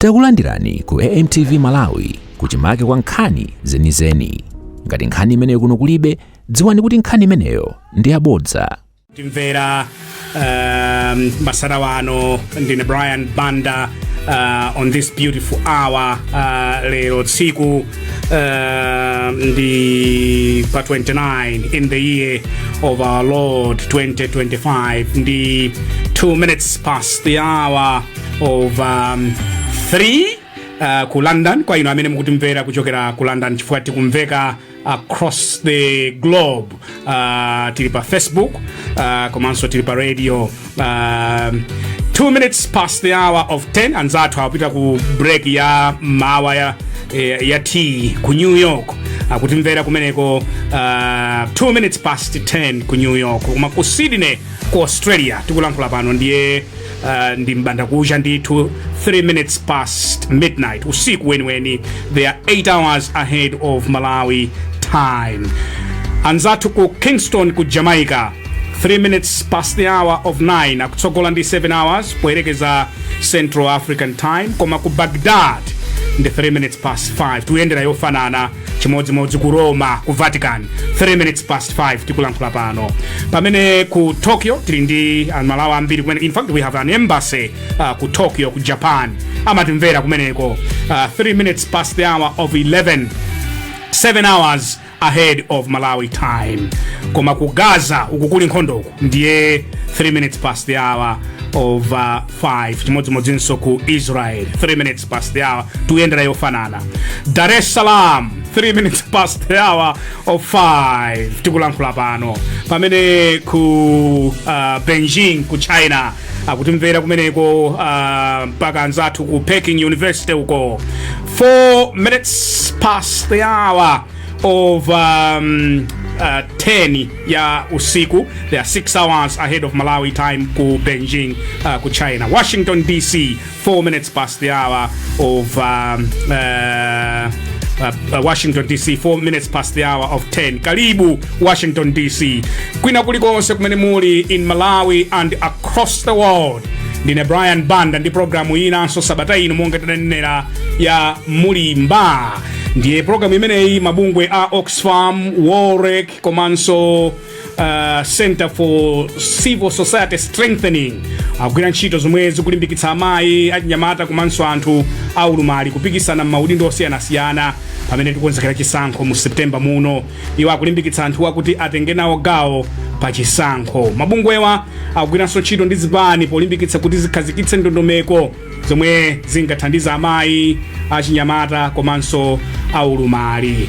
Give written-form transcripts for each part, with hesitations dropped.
Takulandirani ku AMTV Malawi, kuchimake kwa nkhani zenizeni. Ngati nkhani imeneyo kuno kulibe, dziwani kuti nkhani imeneyo ndi yabodza. Timvera masana wano, ndine Brian Banda on this beautiful hour. Lero tsiku ndi pa 29 in the year of our Lord 2025, ndi 2 minutes past the hour of 3 ku London, kwa inu amene mukutimvera kuchokera ku London, chifukwa tikumveka across the globe. Tili pa Facebook komanso tili pa radio. 2 minutes past the hour of 10, anzathu akupita ku break ya mawa ya tea ku New York, akutimvera kumeneko 2 minutes past 10 ku New York. Koma ku Sydney ku Australia tikulankhula pano ndiye ndi mbandakucha ndithu, 3 minutes past midnight, usiku weniweni. They are 8 hours ahead of Malawi time. Anzathu ku Kingston ku Jamaica, 3 minutes past the hour of 9, akutsogola ndi 7 hours poyerekeza Central African Time. Koma ku Baghdad ndi 3 minutes past 5, tikuyendera yofanana. Chimodzimodzi ku Roma, ku Vatican, 3 minutes past 5 tikulankhula pano. Pamene ku Tokyo tili ndi Amalawi ambiri kumene, in fact we have an embassy ku Tokyo ku Japan, amatimvera kumeneko 3 minutes past the hour of 11, 7 hours ahead of Malawi time. Koma ku Gaza uku kuli nkhondoku ndiye 3 minutes past the hour of 5. Chimodzimodzinso ku Israel, 3 minutes past the hour, tikuyendera yofanana. Dar es Salaam, 3 minutes past the hour of 5 tikulankhula pano. Pamene ku Beijing ku China akutimvera kumeneko, mpaka anzathu ku Peking University uko, 4 minutes past the hour of 10 ya usiku. They are 6 hours ahead of Malawi time ku Beijing ku China. Washington DC, 4 minutes past the hour of Washington DC, 4 minutes past the hour of 10. Karibu Washington DC. Kwina kulikonse kumene muli in Malawi and across the world, ndine Brian Banda ndi programu inanso sabata ino, monga tinanenera, ya Mulimba. Ndiye programu imeneyi mabungwe a Oxfam, WOLREC komanso Center for Civil Society Strengthening akugwira ntchito zomwe zikulimbikitsa amayi, achinyamata komanso anthu aulumali kupikisana m'maudindo osiyanasiyana pamene tikonzekera chisankho mu September muno. Iwo akulimbikitsa anthuwa kuti atenge nawo gawo pa chisankho. Mabungwewa akugwiranso ntchito ndi zipani polimbikitsa kuti zikhazikitse ndondomeko zomwe zingathandiza amayi, achinyamata komanso aulumali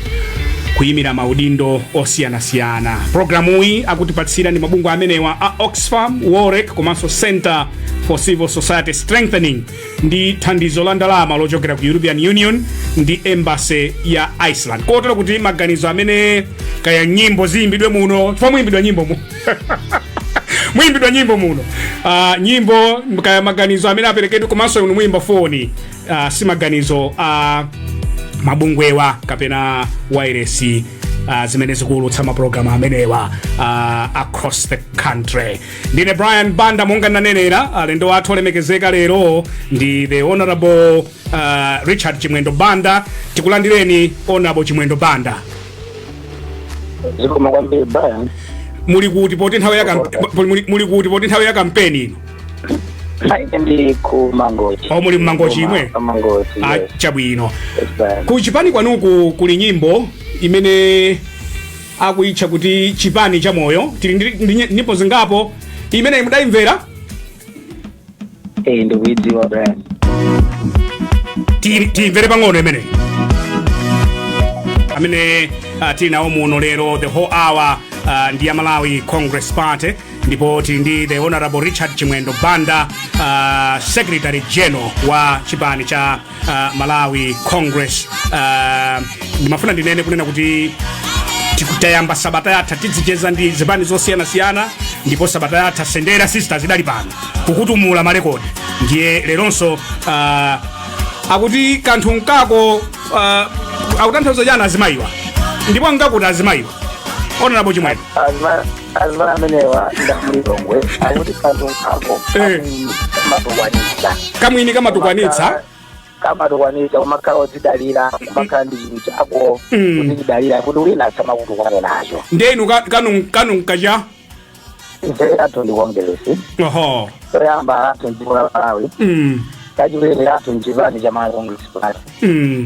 kuyimira maudindo osiyanasiyana. Programuyi akutipatsira ndi mabungwe amenewa a Oxfam, WOLREC komanso Center for Civil Society Strengthening ndi thandizo la ndalama lochokera ku European Union ndi embassy ya Iceland, kotero kuti maganizo amene kaya nyimbo ziyimbidwe muno, chifukwa muyimbidwa nyimbo mu muyimbidwa nyimbo muno, nyimbo kaya maganizo amene aperekedwe komanso inu muyimba foni, si maganizo a mabungwewa kapena wairesi zimene zikuwulutsa mapulogalamu amenewa across the country. Ndine Brian Banda. Monga ndanenera, alendo athu olemekezeka lero ndi the Honorable Richard Chimwendo Banda. Tikulandireni, Honorable Chimwendo Banda. Zikomo kwambiri, Brian. Muli kuti poti nthawi ya muli kuti poti nthawi ya kampeni ino? Ine ndi ku Mangochi. Oh, muli mMangochi imwe? Ku Mangochi. Ah, yes. Chabwino. Yes, Brian. Ku chipani kwanuku kuli nyimbo imene akuyitcha kuti "Chipani cha Moyo". Tili ndi nyimbo zingapo. Imene mudayimvera? Eh, ndikuidziwa, Brian. Tiyimvere pang'ono imeneyi. Amene tili nawo muno lero the whole hour ndi ya Malawi Congress Party, ndipo tili ndi the Honorable Richard Chimwendo Banda, Secretary General wa chipani cha Malawi Congress. Ndimafuna ndinene kunena kuti tikutayamba sabata yatha tidzicheza ndi zipani zosiyanasiyana, ndipo sabata yatha Sendera Sisters idali pano kukutumula marekodi. Ndiye leronso akuti kanthu nkako, akutanthauza chani azimayiwa, ndipo nkakuti azimayiwa, Honorable Chimwendo? Azimai amenewa ndamulilongwe, akuti kanthu nkako Eh. kamatukwanitsa. Kamwini kamatukwanitsa. Kamatukwanitsa kumakhala odzidalira, kumakhala ndi chinthu chako, kudzidalira kuti wina asamakutukwane nacho. Ndiye inu kanu nkacha? Ife athu ndi Kongeresi. Toyamba, athu dziko la Malawi. Kachiwiri, athu mchipani cha Malawi Congress Party.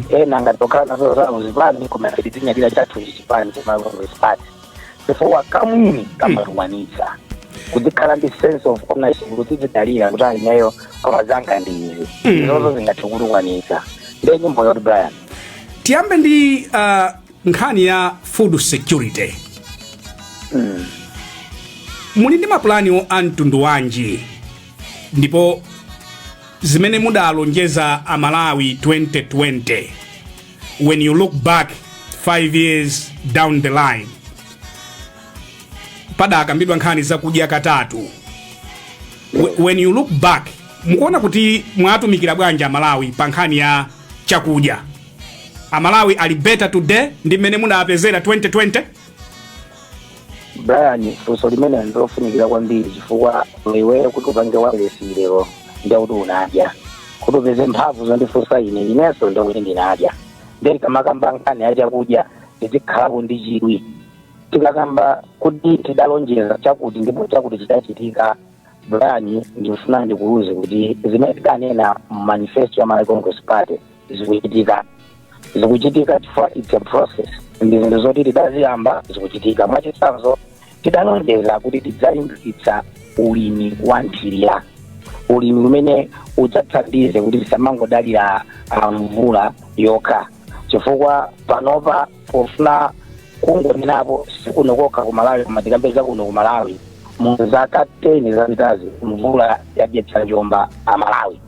Ena ngatokhala nazo zawo zipani, koma ife tidzinyadira chathu chipani cha Malawi Congress Party, chifukwa kamwini kamatukwanitsa, kuzikhala ndi sense of ownership, kudzidalira kuti ineyo koma zanga ndi izi. Izozo zingathe kutukwanitsa. Ndiye nyimbo yoti, Brian? Tiyambe ndi nkhani ya food security. Muli ndi mapulani a mtundu wanji, ndipo zimene mudalonjeza Amalawi 2020, when you look back 5 years down the line, padakambidwa nkhani zakudya katatu? When you look back, mukuona kuti mwatumikira bwanji Amalawi pa nkhani ya chakudya? Amalawi ali better today ndi mmene munapezera 2020? Brian, funso limene ndilofunikira kwambiri, chifukwa iweyo kuti upange wireless lero ndiye kuti unadya. Kuti upeze mphamvu zondifunsa ine, inenso ndikuti ndinadya. Ndiye tikamakamba nkhani ya chakudya, tizikhalapo ndi chidwi. Tikakamba kuti tidalonjeza chakuti ndipo chakuti chidachitika, Brian, ndifuna ndikuuze kuti zimene tidanena mu manifesto ya Malawi Congress Party zikuchitika. Zikuchitika chifukwa it's a process, ndi zinthu zoti tidaziyamba, zikuchitika. Mwachitsanzo, tidalonjeza kuti tidzalimbikitsa ulimi wa nthirira, ulimi umene udzathandize kuti tisamangodalira mvula yokha, chifukwa panopa pofuna kungonenapo, sikuno kokha ku Malawi, koma tikapeza kuno ku Malawi mu zaka 10 zapitazi mvula yadyetsa njomba Amalawi.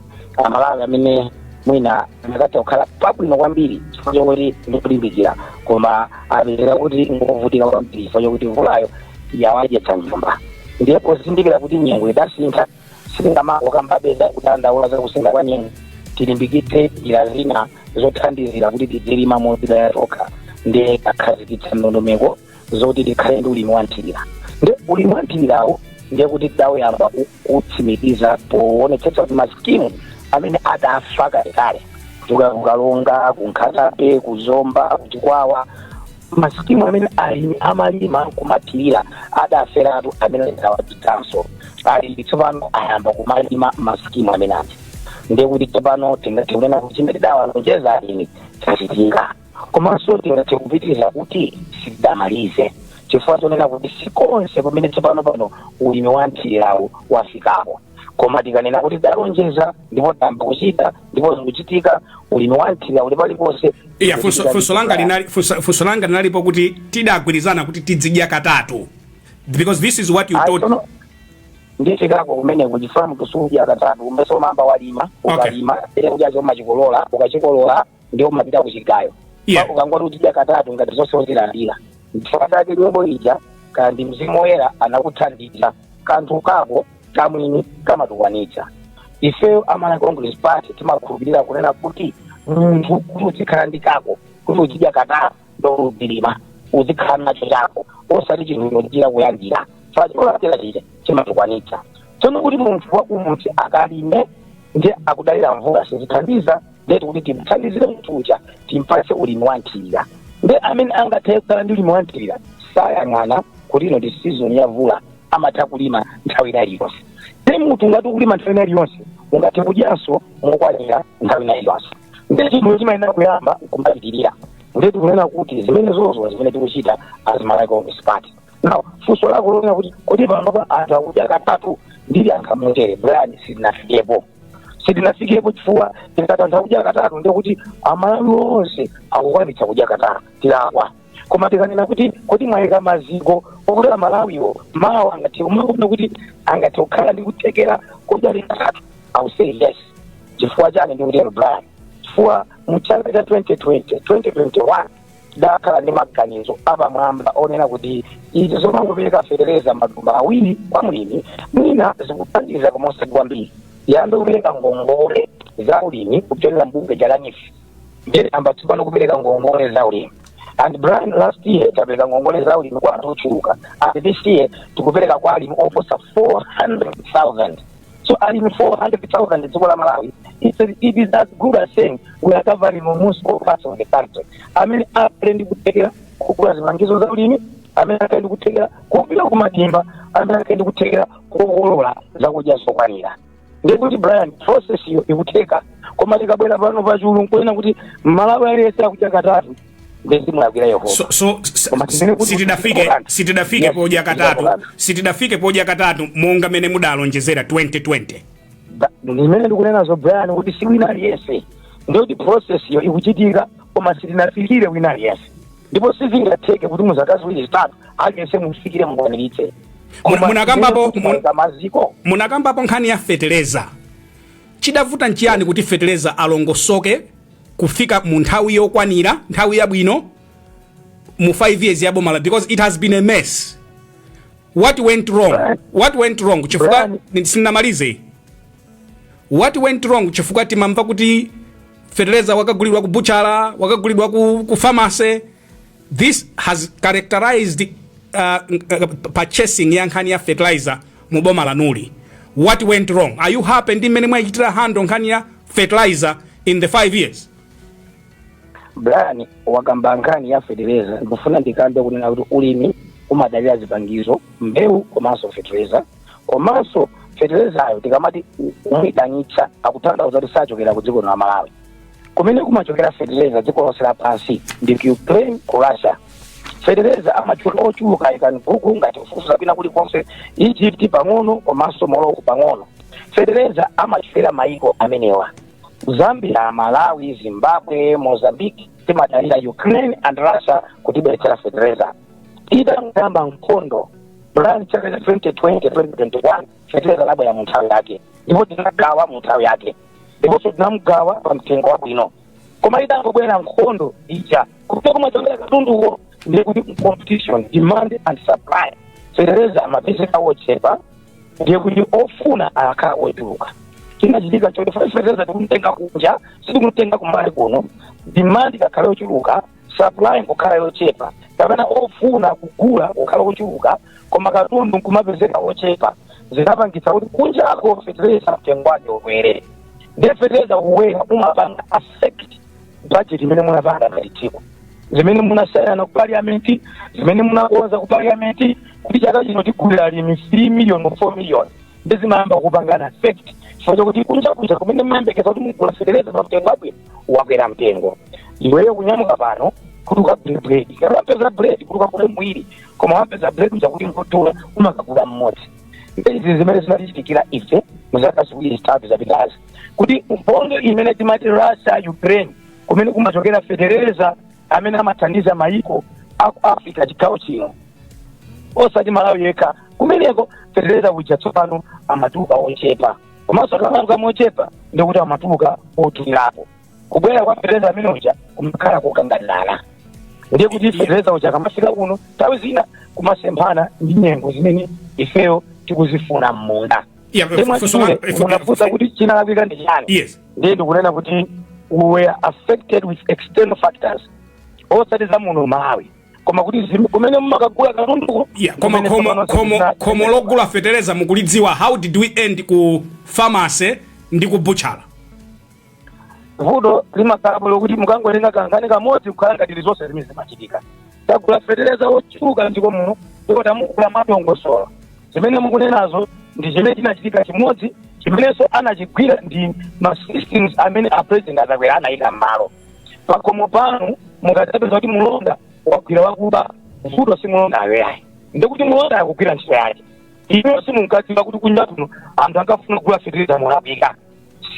Amalawi amene mwina anakatha kukhala pabwino kwambiri chifukwa chokuti ndikulimbikira, koma apezeka kuti ngovutika kwambiri chifukwa chokuti mvulayo yawadyetsa njomba. Ndiye pozindikira kuti nyengo idasintha, sitingamangokambabe za kudandaula za kusintha kwa nyengo. Tilimbikitse njira zina zothandizira kuti tidzilima modzidalira tokha. Ndiye takhazikitsa ndondomeko zoti tikhale ndi ulimi wa nthirira. Ndi ulimi wa nthirirawo ndiye kuti tidawuyamba kutsimikiza poonetsetsa kuti masikimu amene adafa kalekale kuchoka kuKalonga, kuNkhatabe, kuZomba, kuChikwawa, masikimu amene alimi amalima kumathirira adaferatu, amene awadzutsanso. Alimi tsopano ayamba kumalima masikimu amene aja. Ndiye kuti tsopano tingathe kunena kuti chimene tidawalonjeza alimi chachitika. Komanso tingathe kupitiriza kuti sitidamalize, chifukwa chonena kuti sikonse pamene tsopano pano ulimi wa nthirirawo wafikapo. Koma tikanena kuti tidalonjeza ndipo tayamba kuchita ndipo zikuchitika, ulimi wa nthirira uli paliponse. Iya, funso langa linalipo kuti tidagwirizana kuti tizidya katatu, because this is what you Ayi, taught. Tsono ndifikako kumeneko, chifukwa munthu sudya katatu umene umamba walima. Ukalima ere kudya chomachikolola, ukachikolola ndiye umapita kuchigayo. Ukangoti uzidya katatu ngati zonse uzilandira, chifukwa chake nyimbo ija, kaya ndi Mzimu Woyera anakuthandiza, kanthu kako kamwini kamatukwanitsa. Ifeyo a Malawi Congress Party timakhulupirira kunena kuti munthu kuti uzikhala ndi kako, kuti uzidya katatu, ndo uzilima, uzikhala nacho chako, osati chinthu chochita kulandira. Chifukwa cholandira chija chimatukwanitsa. Tsono kuti munthu wakumudzi akalime ndi akudalira mvula, sizithandiza. Ndeti kuti timthandizire munthu uja, timpatse ulimi wa nthirira. Ndi amene angathe kukhala ndi ulimi wa nthirira sayang'ana kuti ino ndi season ya mvula, amatha kulima nthawi ina iliyonse. Ndi munthu ngati ukulima nthawi ina iliyonse, ungathe kudyanso mokwanira nthawi ina iliyonse. Ndi chinthu chimayenera kuyamba kumapitirira. Ndiye tikunena kuti zimene zozo zimene tikuchita as Malawi Congress Party. Now, funso lako lonena kuti kodi panopa anthu akudya katatu, ndiliyankha motere, Brian: sitinafikepo, sitinafikepo, chifukwa tikati anthu akudya katatu ndiye kuti Amalawi onse akukwanitsa kudya katatu, tilakwa. Koma tikanena kuti kodi mwayika maziko okuti Amalawiwo mawa angathe kumaona kuti angathe kukhala ndi kuthekera kudya katatu, I will say yes. Chifukwa chani ndikutero, Brian? Chifukwa mu chaka cha 2020, 2021 tidakhala ndi maganizo apamwamba onena kuti izi zomangopereka fetereza matumba 2 kwa mlimi mwina zikuthandiza koma osati kwambiri. Yambe kupereka ngongole za ulimi kupyolera mbungwe la NEEF. Ndiye amba tsopano kupereka ngongole za ulimi. And Brian, last year tapereka ngongole za ulimi kwa anthu ochuluka, and this year tikupereka kwa alimi oposa 400,000. So alimi 400,000 dziko la Malawi, it is as good as saying we are covering almost all parts of the country amene akhale ndi kuthekera kugula zipangizo za ulimi, amene akhale ndi kuthekera kupita kumadimba, amene akhale ndi kuthekera kukolola zakudya zokwanira. Ndikuti, Brian, process iyo ikutheka, koma tikabwera pano pachulu nkunena kuti Malawi aliyense akudya katatu, ndezimulakwira Yehova. So Koma tinene kuti sitidafike sitidafike podya katatu. Kanthu. Sitidafike podya katatu monga mene mudalonjezera 2020. Ndimene ndikunenazo, Brian, kuti si wina aliyense. Ndikuti process iyo ikuchitika, koma sitinafikire wina aliyense, ndipo sizingatheke kuti muzaka 2, 3 aliyense mufikire, mukwaniritse. Koma tinene kuti payika maziko. Munakambapo nkhani ya feteleza. Chidavuta nchiyani kuti feteleza alongosoke kufika mu nthawi yokwanira, nthawi yabwino, mu 5 years ya boma la? Because it has been a mess. What went wrong? Brian. What went wrong? Chifukwa Brian. Sinamalize. What went wrong? Chifukwa timamva kuti feteleza wakagulidwa ku buchala, wakagulidwa ku pharmacy. This has characterized purchasing ya nkhani ya fertilizer mu boma lanuli. What went wrong? Are you happy ndi mmene mwachitira handle nkhani ya fertilizer in the 5 years? Brian, wakamba nkhani ya fetereza. Ndikufuna ndikambe kunena kuti ulimi umadalira zipangizo, mbewu komanso fetereza. Komanso feterezayo tikamati umuyitanitsa, akutanthauza kuti sachokera ku dziko la Malawi. Kumene kumachokera fetereza dziko lonse lapansi ndi ku Ukraine, ku Russia. Fetereza amachuluka ochuluka ikani Google, ngati kufufuza kwina kulikonse, Egypt pang'ono komanso Morocco pang'ono. Fetereza amachokera maiko amenewa. Zambia, Malawi, Zimbabwe, Mozambique timadalira Ukraine and Russia kutibweretsera fetereza. Itangamba nkhondo, Brian, chaka cha 2020 2021, fetereza labwera mu nthawi yake, ndipo tinagawa mu nthawi yake, ndiponso tinamugawa pa mtengo wabwino. Koma itangobwera nkhondo ija, kupita kumachokera katunduwo, ndiye kuti competition, demand and supply, fetereza amapezeka wochepa, ndiye kuti ofuna akhala ochuluka. Chinachitika choti fetereza tikumtenga kunja, sitikumtenga kumali kuno. Demand ikakhala yochuluka, supply nkukhala yochepa, kapena ofuna kugula kukhala ochuluka koma katundu nkumapezeka ochepa, zinapangitsa kuti kunjako fetereza mtengo wake ukwere. Ndiye fetereza kukwera umapanga affect budget imene munapanga ngati dziko, zimene munasayana ku parliament, zimene munakonza ku parliament kuti chaka chino tigulira alimi 3 million, 4 million. Ndi zimayamba kupangana affect chifukwa chokuti kunja kunja kumene mumayembekeza kuti mugula fetereza pa mtengo wabwino wakwera mtengo. Iweyo kunyamuka pano kuti ukagule bread, ngati wapeza bread kuti ukagule mwiri, koma wapeza bread uja kuti ngodula, umakagula mmodzi. Izi zimene zinatichitikira ife mu zaka 2, 3 zapitazi, kuti nkhondo imene timati Russia, Ukraine, kumene kumachokera fetereza amene amathandiza mayiko aku Africa, chigawo chino, osati Malawi yekha, kumeneko fetereza uja tsopano amatuluka ochepa, komanso akamatuluka mochepa ndikuti amatuluka otulirapo. Kubwera kwa fetereza amene uja kumakhala kukanganirana, ndiye kuti fetereza uja akamafika kuno nthawi zina kumasemphana ndi nyengo zimene ifeyo tikuzifuna m'munda. Ndiye mwachidule, munafunsa kuti chinalakwika ndi chani. Yes. Ndiye ndikunena kuti we were affected with external factors, osati za muno Malawi, koma kuti kumene mumakagula katunduko. Koma kumene khomo tsopano khomo khomo logula fetereza mukulidziwa? How did we end ku pharmacy ndi ku butchala? Vuto limakhalapo lokuti mukangotenga kankhani kamodzi kukhala ngati zonse zimene zimachitika. Tagula fetereza wochuluka mdziko muno ndipo tamugula madongosolo. Zimene mukunenazo ndi chimene chinachitika chimodzi chimenenso anachigwira ndi ma systems amene a President Achakwera anayika m'malo. Pakhomo panu mukadzapeza kuti mulonda wagwira wakuba, vuto si mulonda ayi, ndikuti mulonda akugwira ntchito yake. Ino simunkadziwa kuti kunja kuno anthu ankafuna kugula fetereza molakwika.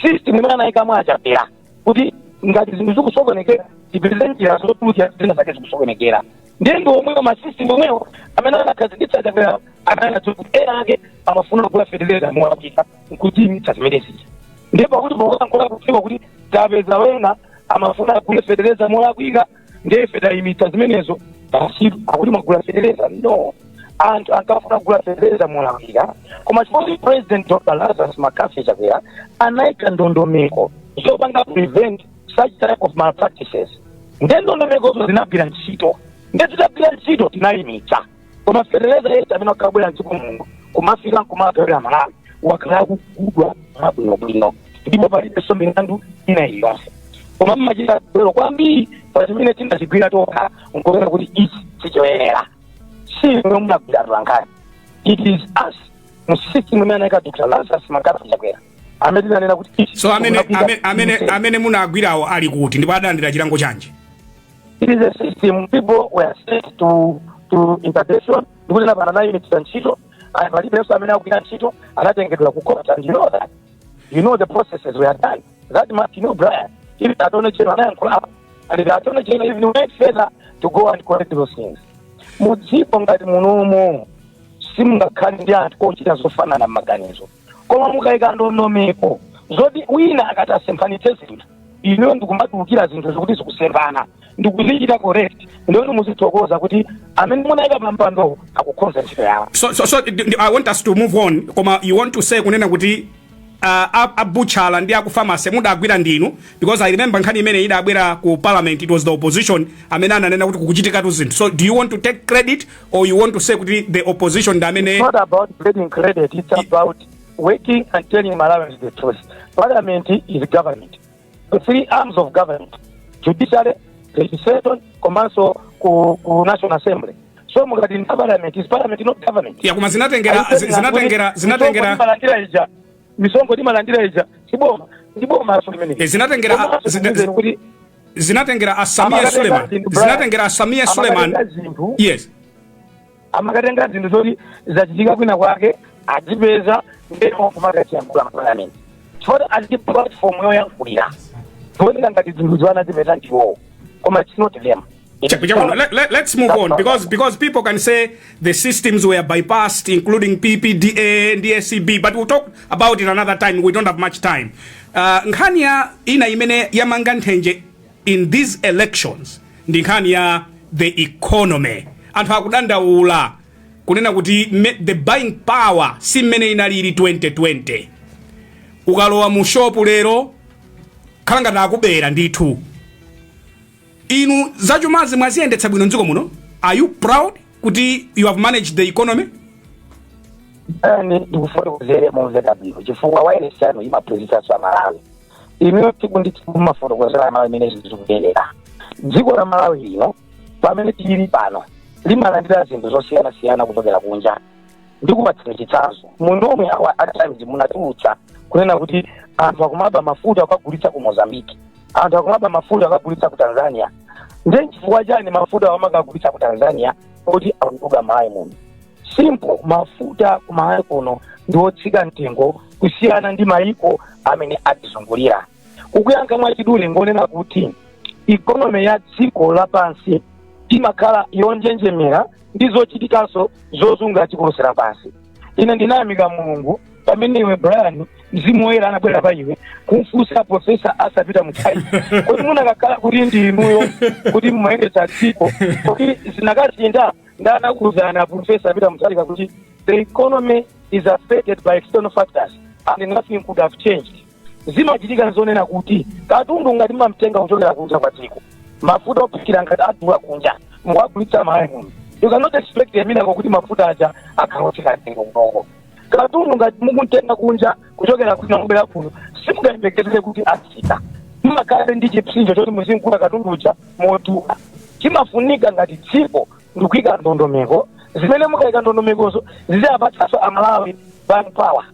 System imene anayikamo Achakwera kuti ngati zinthu zikusokonekera tipeze njira zotulukira zina zake zikusokonekera, ndiye ndi omwewo ma system omwewo amene anakhazikitsa Achakwera amene anadziwa kuti ena ake amafuna kugula fetereza molakwika nkudzimitsa zimene zija. Ndiye pakuti pokankhula kudziwa kuti tapeza wena amafuna agule fetereza molakwika, ndiye ife tayimitsa zimenezo basi, akuti mwagula fetereza. No, anthu ankafuna kugula fetereza molakwika, koma chifukwa kuti President Dr Lazarus McCarthy Chakwera anayika ndondomeko zopanga prevent such type of malpractices, ndiye ndondomekozo zinagwira ntchito. Ndiye zitagwira ntchito tinayimitsa, koma fetereza yense amene akabwera mdziko muno kumafika nkumagawira Malawi Wakhala akugudwa mwabwinobwino ndipo palibenso milandu ina iliyonse, koma mmachita bwero kwambiri pa zimene tinazigwira tokha nkuona kuti ichi sichoyenera. Siwe munagwira atolankhani, it is us mu system imene anayika Dr Lazarus McCarthy Chakwera amene tinanena kuti ichi So amene munagwira amene amene munagwirawo ali kuti, ndipo adalandira chilango chanji? It is a system. People were sent to intervention ndikuti napana anayimitsa ntchito. And palibenso amene akugwira ntchito, anatengedwa ku court, and you know that, you know the processes were done. That much you know, Brian. Even the Attorney General anayankhulapo, and the Attorney General even went further to go and correct those things. Mudziko ngati munomo simungakhale ndi anthu ochita zofanana m'maganizo, koma mukayika ndondomeko zoti wina akati asemphanitse zinthu, inuyo ndikumatulukira zinthu zikuti zikusemphana ndikuzichita correct, ndiyoti muzithokoza kuti amene munayika pa mpando akukonza ntchito yawo. So I want us to move on, koma you want to say kunena kuti abuchala ndi aku pharmacy mudagwira ndinu? Because I remember nkhani imene idabwera ku Parliament, it was the opposition amene ananena kuti kukuchitikatu zinthu. So do you want to take credit or you want to say kuti the opposition ndi amene? It's not about getting credit, it's about working and telling Malawians the truth. Parliament is government. The three arms of government, judiciary, legislation, komanso ku National Assembly. So mukati ndi parliament, is parliament not government? Ya, koma zinatengera Timalandira ija, misonkho timalandira ija, siboma? Ndi boma so limene. Zinatengera Komanso kuti zinatengera a Samia amakatenga Suleiman zinthu, Brian. Zinatengera a Samia Suleiman. Amakatenga zinthu. Yes. Amakatenga zinthu zoti zachitika kwina kwake, azipeza, ndipo kumakachiyankhula m'parliament chifukwa ali ndi platform yoyankhulira, zioneka ngati zinthu ziwanazipeza ndiwowo, koma it's not them. Chabwino, let's move on because people can say the systems were bypassed, including PPDA and DSCB, but we'll talk about it another time. We don't have much time. Nkhani ya ina imene yamanga nthenje in these elections ndi nkhani ya the economy. Anthu akudandaula kunena kuti the buying power si mmene inalili 2020. Ukalowa mu shopu lero, khala ngati akubera ndithu. Inu zachumazi mwaziyendetsa bwino mdziko muno. Are you proud kuti you have managed the economy? Ani ndikufotokozere momveka bwino, chifukwa wireless yanu imaphunzitsanso Amalawi. Inuyo tsiku ndi tsiku mumafotokozera Amalawi imene zinthu zikuyendera. Dziko la Malawi lino pamene tili pano limalandira zinthu zosiyanasiyana kuchokera kunja. Ndikupatsani chitsanzo, munomwe awa at times munatulutsa kunena kuti anthu akumaba mafuta akagulitsa ku Mozambique, anthu akumaba mafuta akagulitsa ku Tanzania. Ndiye chifukwa chani mafuta amakagulitsa ku Tanzania kuti akutuluka Malawi muno? Simple, mafuta ku Malawi kuno ndi otsika mtengo kusiyana ndi mayiko amene atizungulira. Kukuyankha mwachidule, ngonena kuti economy ya dziko lapansi imakhala yonjenjemera ndi zochitikanso zozunga dziko lonse lapansi. Ine ndinayamika Mulungu pamene iwe Brian, Mzimu Woyera anabwera pa iwe kumfunsa Professor Arthur Peter Mutharika kuti munakakhala kuti ndi inuyo kuti mumayendetsa dziko, kuti zinakasintha. Ndanakuwuzana Professor Peter Mutharika kuti the economy is affected by external factors and nothing could have changed. Zimachitika zonena kuti katundu ngati mamtenga kuchokera kunja kwa dziko, mafuta ophikira ngati adula kunja, mukuagulitsa Malawi muno, you cannot expect a miracle kuti mafuta aja akhala otsika mtengo kunoko. Katundu ngati mukumtenga kunja kuchokera kwina kubwera kuno, simungayembekezere kuti atsika. Mumakhale ndi chipsinjo choti muzimkula katundu uja modula. Chimafunika ngati dziko ndikuyika ndondomeko zimene mukayika ndondomekozo zizapatsanso Amalawi buying power.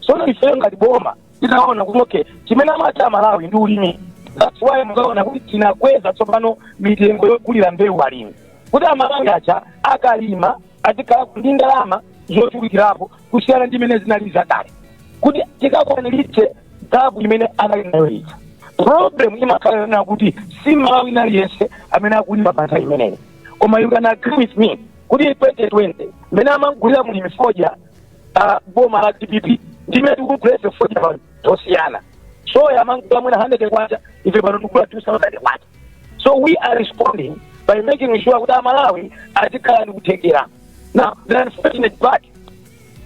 Sono ifeyo ngati boma tinaona kuti okay, chimene amati Amalawi ndi ulimi. That's why mukaona kuti tinakweza tsopano mitengo yogulira mbewu alimi, kuti Amalawi aja akalima azikhala ndi ndalama zochulukirapo kusiyana ndi imene zinali zakale, kuti tikakwaniritse gap imene anali nayo ija. Problem imakhala nena kuti si Malawi aliyense amene akulima pa nthawi imeneyi, koma you can agree with me kuti in 2020 mmene amagulira mulimi fodya boma la DPP ndi imene tikugulira fodya pano zosiyana. Soya amagula mwina 100 kwacha, ife pano tikugula 2000 kwacha. So we are responding by making sure kuti Amalawi azikhala ndi kuthekera. Now, the unfortunate part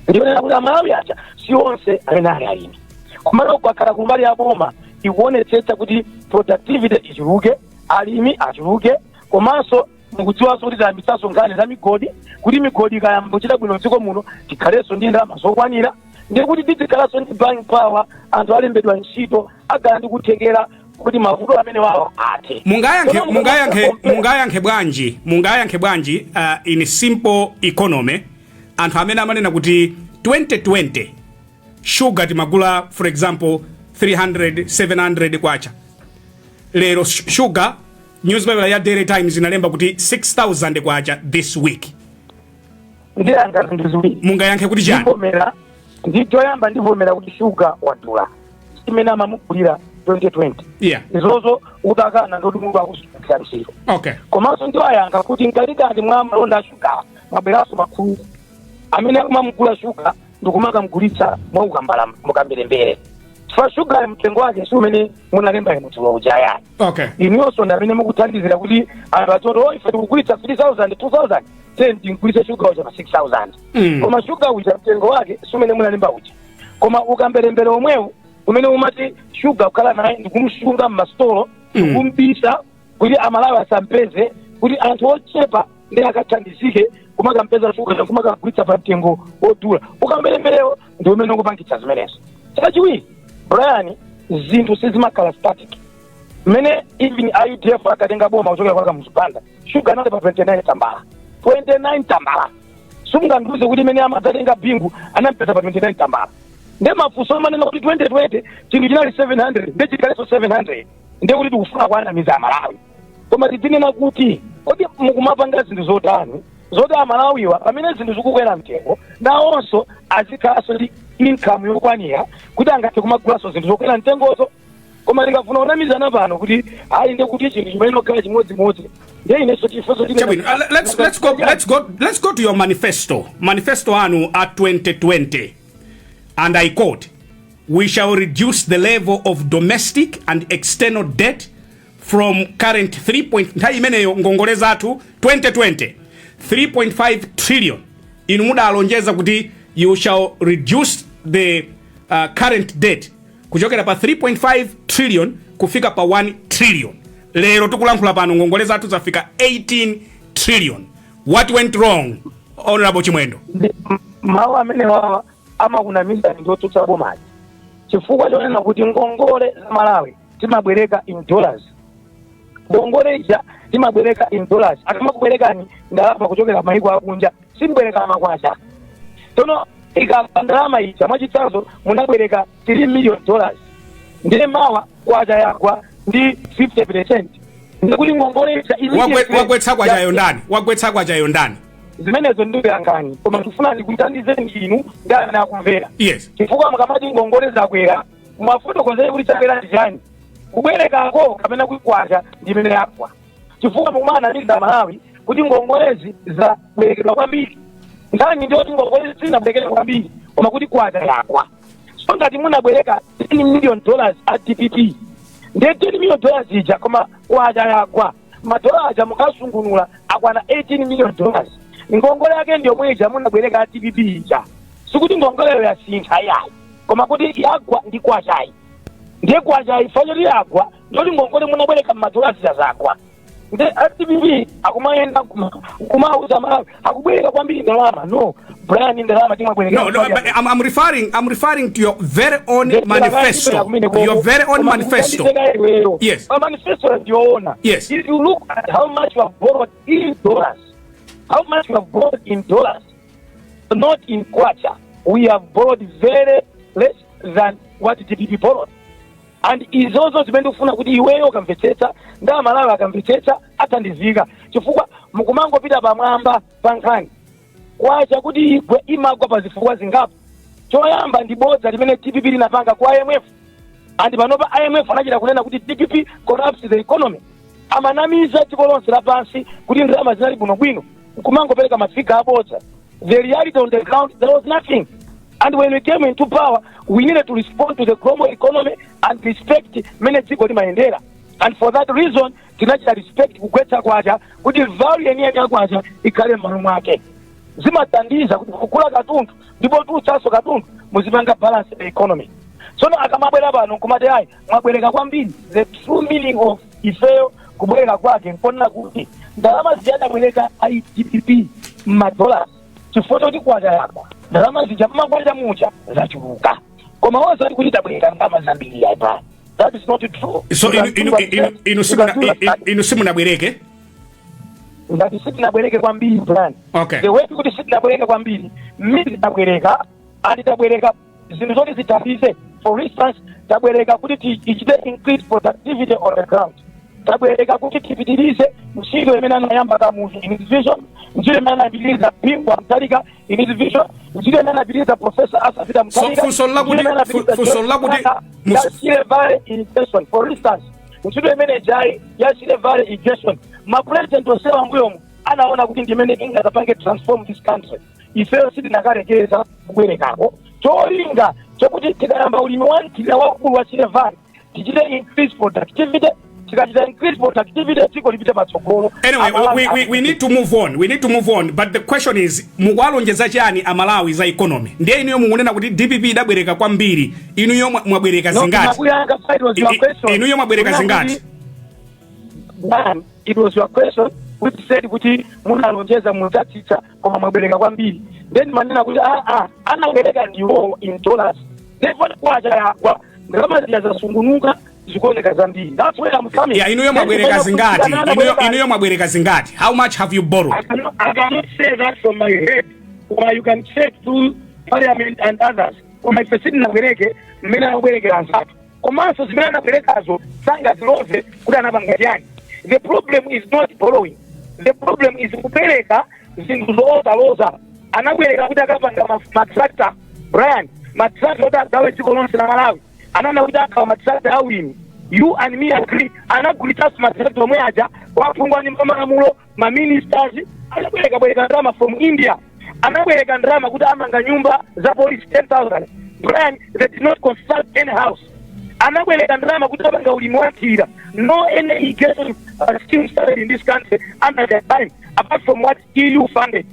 ndionera kuti Amalawi aja si onse amene ali alimi, komano kwakhala kumbali ya boma ikuonetsetsa kuti productivity ichuluke, alimi achuluke. Komanso mukudziwanso kuti tayambitsanso nkhani za migodi, kuti migodi ikayamba kuchita bwino mdziko muno, tikhalenso ndi ndalama zokwanira. Ndikuti tizikhalanso ndi buying power, anthu alembedwa ntchito, agala ndi kuthekera kuti mavuto amene wawo athe. Mungayankhe Koma mungayankhe mukamapanga Mungayankhe bwanji in simple economy, anthu amene amanena kuti 2020 sugar timagula, for example, 300 700 kwacha, lero sugar, newspaper ya Daily Times inalemba kuti 6000 kwacha this week? Ndiyankha zinthu ziwiri. Mungayankhe kuti chani? Ndivomera, ndi choyamba, ndivomera kuti shuga wadula, simene amamugulira 2020. Izozo utakana ndoti munthu akusukira ntchito. Komanso ndiwayankha kuti mkatikati mwa malonda a shuga mwabweranso makhuluku amene akumamugula shuga ndikumakamugulitsa mwaukambala mukamberembere, chifukwa shuga mtengo wake si umene munalemba inu dzulo uja yani. Inuyonso ndi amene mukuthandizira kuti anthu adzoti, "Oh, ife tikugulitsa 3000, 2000, then tingulitse shuga uja pa 6000." Koma shuga uja mtengo wake si umene munalemba uja, koma ukamberembere omwewu umene umati shuga kukhala naye ndikumsunga mmasitolo, ndikumbisa kuti Amalawi asampeze, kuti anthu ochepa ndi akathandizike kumakampeza shuga kumakagulitsa pa mtengo wodula. Ukamberemberewo ndi umene ukupangitsa zimenezo. Chachiwiri, Brian, zinthu sizimakhala static. Mmene even IUDF akatenga boma kuchokera kwa Kamuzu Banda, shuga anali pa 29 tambala, 29 tambala. Simungandiuze kuti imene amadzatenga Bingu anampeza pa 29 tambala. Nde mafunso amanena kuti 2020 chinthu chinali 700, nde chikhalenso 700, nde kuti tikufuna kuanamiza Amalawi. Koma tidzinena kuti kodi mukumapanga zinthu zotani zoti Amalawiwa, pamene zinthu zikukwera mtengo, nawonso azikhalanso ndi income yokwanira kuti angathe kumagulanso zinthu zokwera mtengozo? Koma tikafuna kunamizana pano kuti ayi, nde kuti chinthu chimene okhala chimodzimodzi, ndiye inenso chifenso. Chabwino, let's go to your manifesto. Manifesto anu a 2020, and I quote, "We shall reduce the level of domestic and external debt from current 3 point," nthawi imeneyo ngongole zathu 2020 3.5 trillion. Inu mudalonjeza kuti you shall reduce the current debt kuchokera pa 3.5 trillion kufika pa 1 trillion. Lero tikulankhula pano ngongole zathu zafika 18 trillion. What went wrong, Honorable Chimwendo? Mawu amene wawa amakunamiza ndi otsutsa bomazi, chifukwa chonena kuti ngongole za Malawi timabwereka in dollars. Ngongole ija timabwereka in dollars. Akamakubwerekani ndalama kuchokera maiko akunja, simbwereka makwacha. Tsono ikapa ndalama ija, mwachitsanzo, munabwereka $3 million, ndiye mawa kwacha yagwa ndi 50%, ndikuti ngongole ija Wagwetsa kwachayo ndani? Wagwetsa kwachayo ndani? Zimenezo ndikuyankhani, koma ndifuna ndikuthandizeni inu ndi amene akumvera. Chifukwa mukamati ngongole zakwera, mwafotokozere kuti chakwera ndi chani, kubwerekako kapena kukwacha ndi imene yagwa? Chifukwa mukumanamiza Malawi kuti ngongolezi zabwerekedwa kwambiri. Nkhani ndiyoti ngongolezi zinabwerekedwa kwambiri, koma kuti kwacha yagwa. So ngati munabwereka $10 million a DPP, ndiye $10 million ija, koma kwacha yagwa, madola aja mukasungunula akwana $18 million. Ngongole yake ndiyomwe ija munabwereka a DPP ija. Sikuti ngongoleyo yasintha yayi, koma kuti yagwa ndi kwachayi. Ndiye kwachayi fachoti yagwa, ndoti ngongole munabwereka m'madola zija zagwa. Ndi a DPP akumayenda kumauza Malawi akubwereka kwambiri ndalama. No, Brian, ndalama timabwereka. No, but I'm referring to your very own manifesto, your very own manifesto. Yes. Ma manifesto ndiyoona. If you look at how much you have borrowed in dollars, how much you have borrowed in dollars, not in kwacha, we have borrowed very less than what DPP borrowed. And izozo zimene ndikufuna kuti iweyo ukamvetsetsa ndi Amalawi akamvetsetsa athandizika, chifukwa mukumangopita pamwamba pa nkhani. Kwacha kuti igwe, imagwa pa zifukwa zingapo. Choyamba ndi bodza limene DPP linapanga kwa IMF, and panopa IMF anachita kunena kuti DPP collapse the economy. Amanamiza dziko lonse lapansi kuti ndalama zinali bwinobwino, nkumangopereka ma figure abodza. The reality on the ground, there was nothing. And when we came into power, we needed to respond to the global economy and respect mene dziko limayendera, and for that reason tinachita respect kugwetsa kwacha kuti value yeniyeni ya kwacha ikhale m'malo mwake. Zimathandiza kuti kugula katundu ndipo tutsanso katundu muzipanga balance the economy. Tsono akamabwera pano nkumati ayi, mwabwereka kwambiri, the true meaning of ifeyo kubwereka kwake nkonena kuti ndalama ziyadabwereka a DPP m'madollars, chifukwa choti kwacha yagwa. Ndalama zija mmakwacha muja zachuluka, koma osati kuti tabwereka ndalama zambiri apa. That is not true. So inu simunabwereke? Ngati sitinabwereke kwambiri, Brian, the way kuti sitinabwereke kwambiri, mmene tabwereka and tabwereka zinthu zoti zithandize. For instance, tabwereka kuti tichite increase productivity on the ground. Tabwereka kuti tipitirize ntchito imene anayamba Kamuzu in his vision, ntchito imene anapitiriza Bingu Mutharika in his vision, ntchito imene anapitiriza Professor Arthur Peter Mutharika, funso lakuti- ntchito imene anapitiriza funso lakuti- Joyce Banda, ya Shire Valley irrigation. For instance, ntchito imene jayi ya Shire Valley irrigation, mapresident onsewa mbuyomu anaona kuti ndimene ingazapange transform this country. Ifeyo sitinakarekeza kubwerekako, cholinga chokuti tikayamba ulimi wa mthirira wakulu wa Shire Valley, tichite increase productivity. Tikachita increase productivity, dziko lipite patsogolo. Anyway, Amalawi we need to move on, we need to move on, but the question is, mukuwalonjeza chani Amalawi za economy? Ndiye inuyo mukunena kuti DPP idabwereka kwambiri. Inuyo mwabwereka No, zingati? Makuyankha, it was your question. Inuyo mwabwereka Kuna zingati? Man, it was your question which said kuti munalonjeza mudzatsitsa koma mwabwereka kwambiri. Then manena kuti ah, anabwereka ndiwo in dollars. Therefore kwacha yagwa, ndalama zija zasungunuka, zikuoneka zambiri. That's where I'm coming. Yeah, inuyo Then mwabwereka kumene zingati? kuti Inuyo mwabwereka zingati? How much have you borrowed? I cannot say that from my head. Or you can check through parliament and others. Koma ife sitinabwereke mmene anabwerekera anzathu. Komanso zimene anabwerekazo sangaziloze kuti anapanga chiyani. The problem is not borrowing. The problem is kupereka zinthu zoosaloza. Anabwereka kuti akapanga matractor, Brian, matractor kuti agawe dziko lonse la Malawi. Anana kuti agawa matractor awiri. You and me agree. Anagulitsanso matractor omwe aja kwa aphungu a nyumba malamulo, maministers. Anabwereka bwereka ndalama from India. Anabwereka ndalama kuti amanga nyumba za police 10,000. Brian, they did not construct any house. Anabwereka ndalama kuti apanga ulimi wa nthirira. No any irrigation scheme started in this country under their time, apart from what EU funded.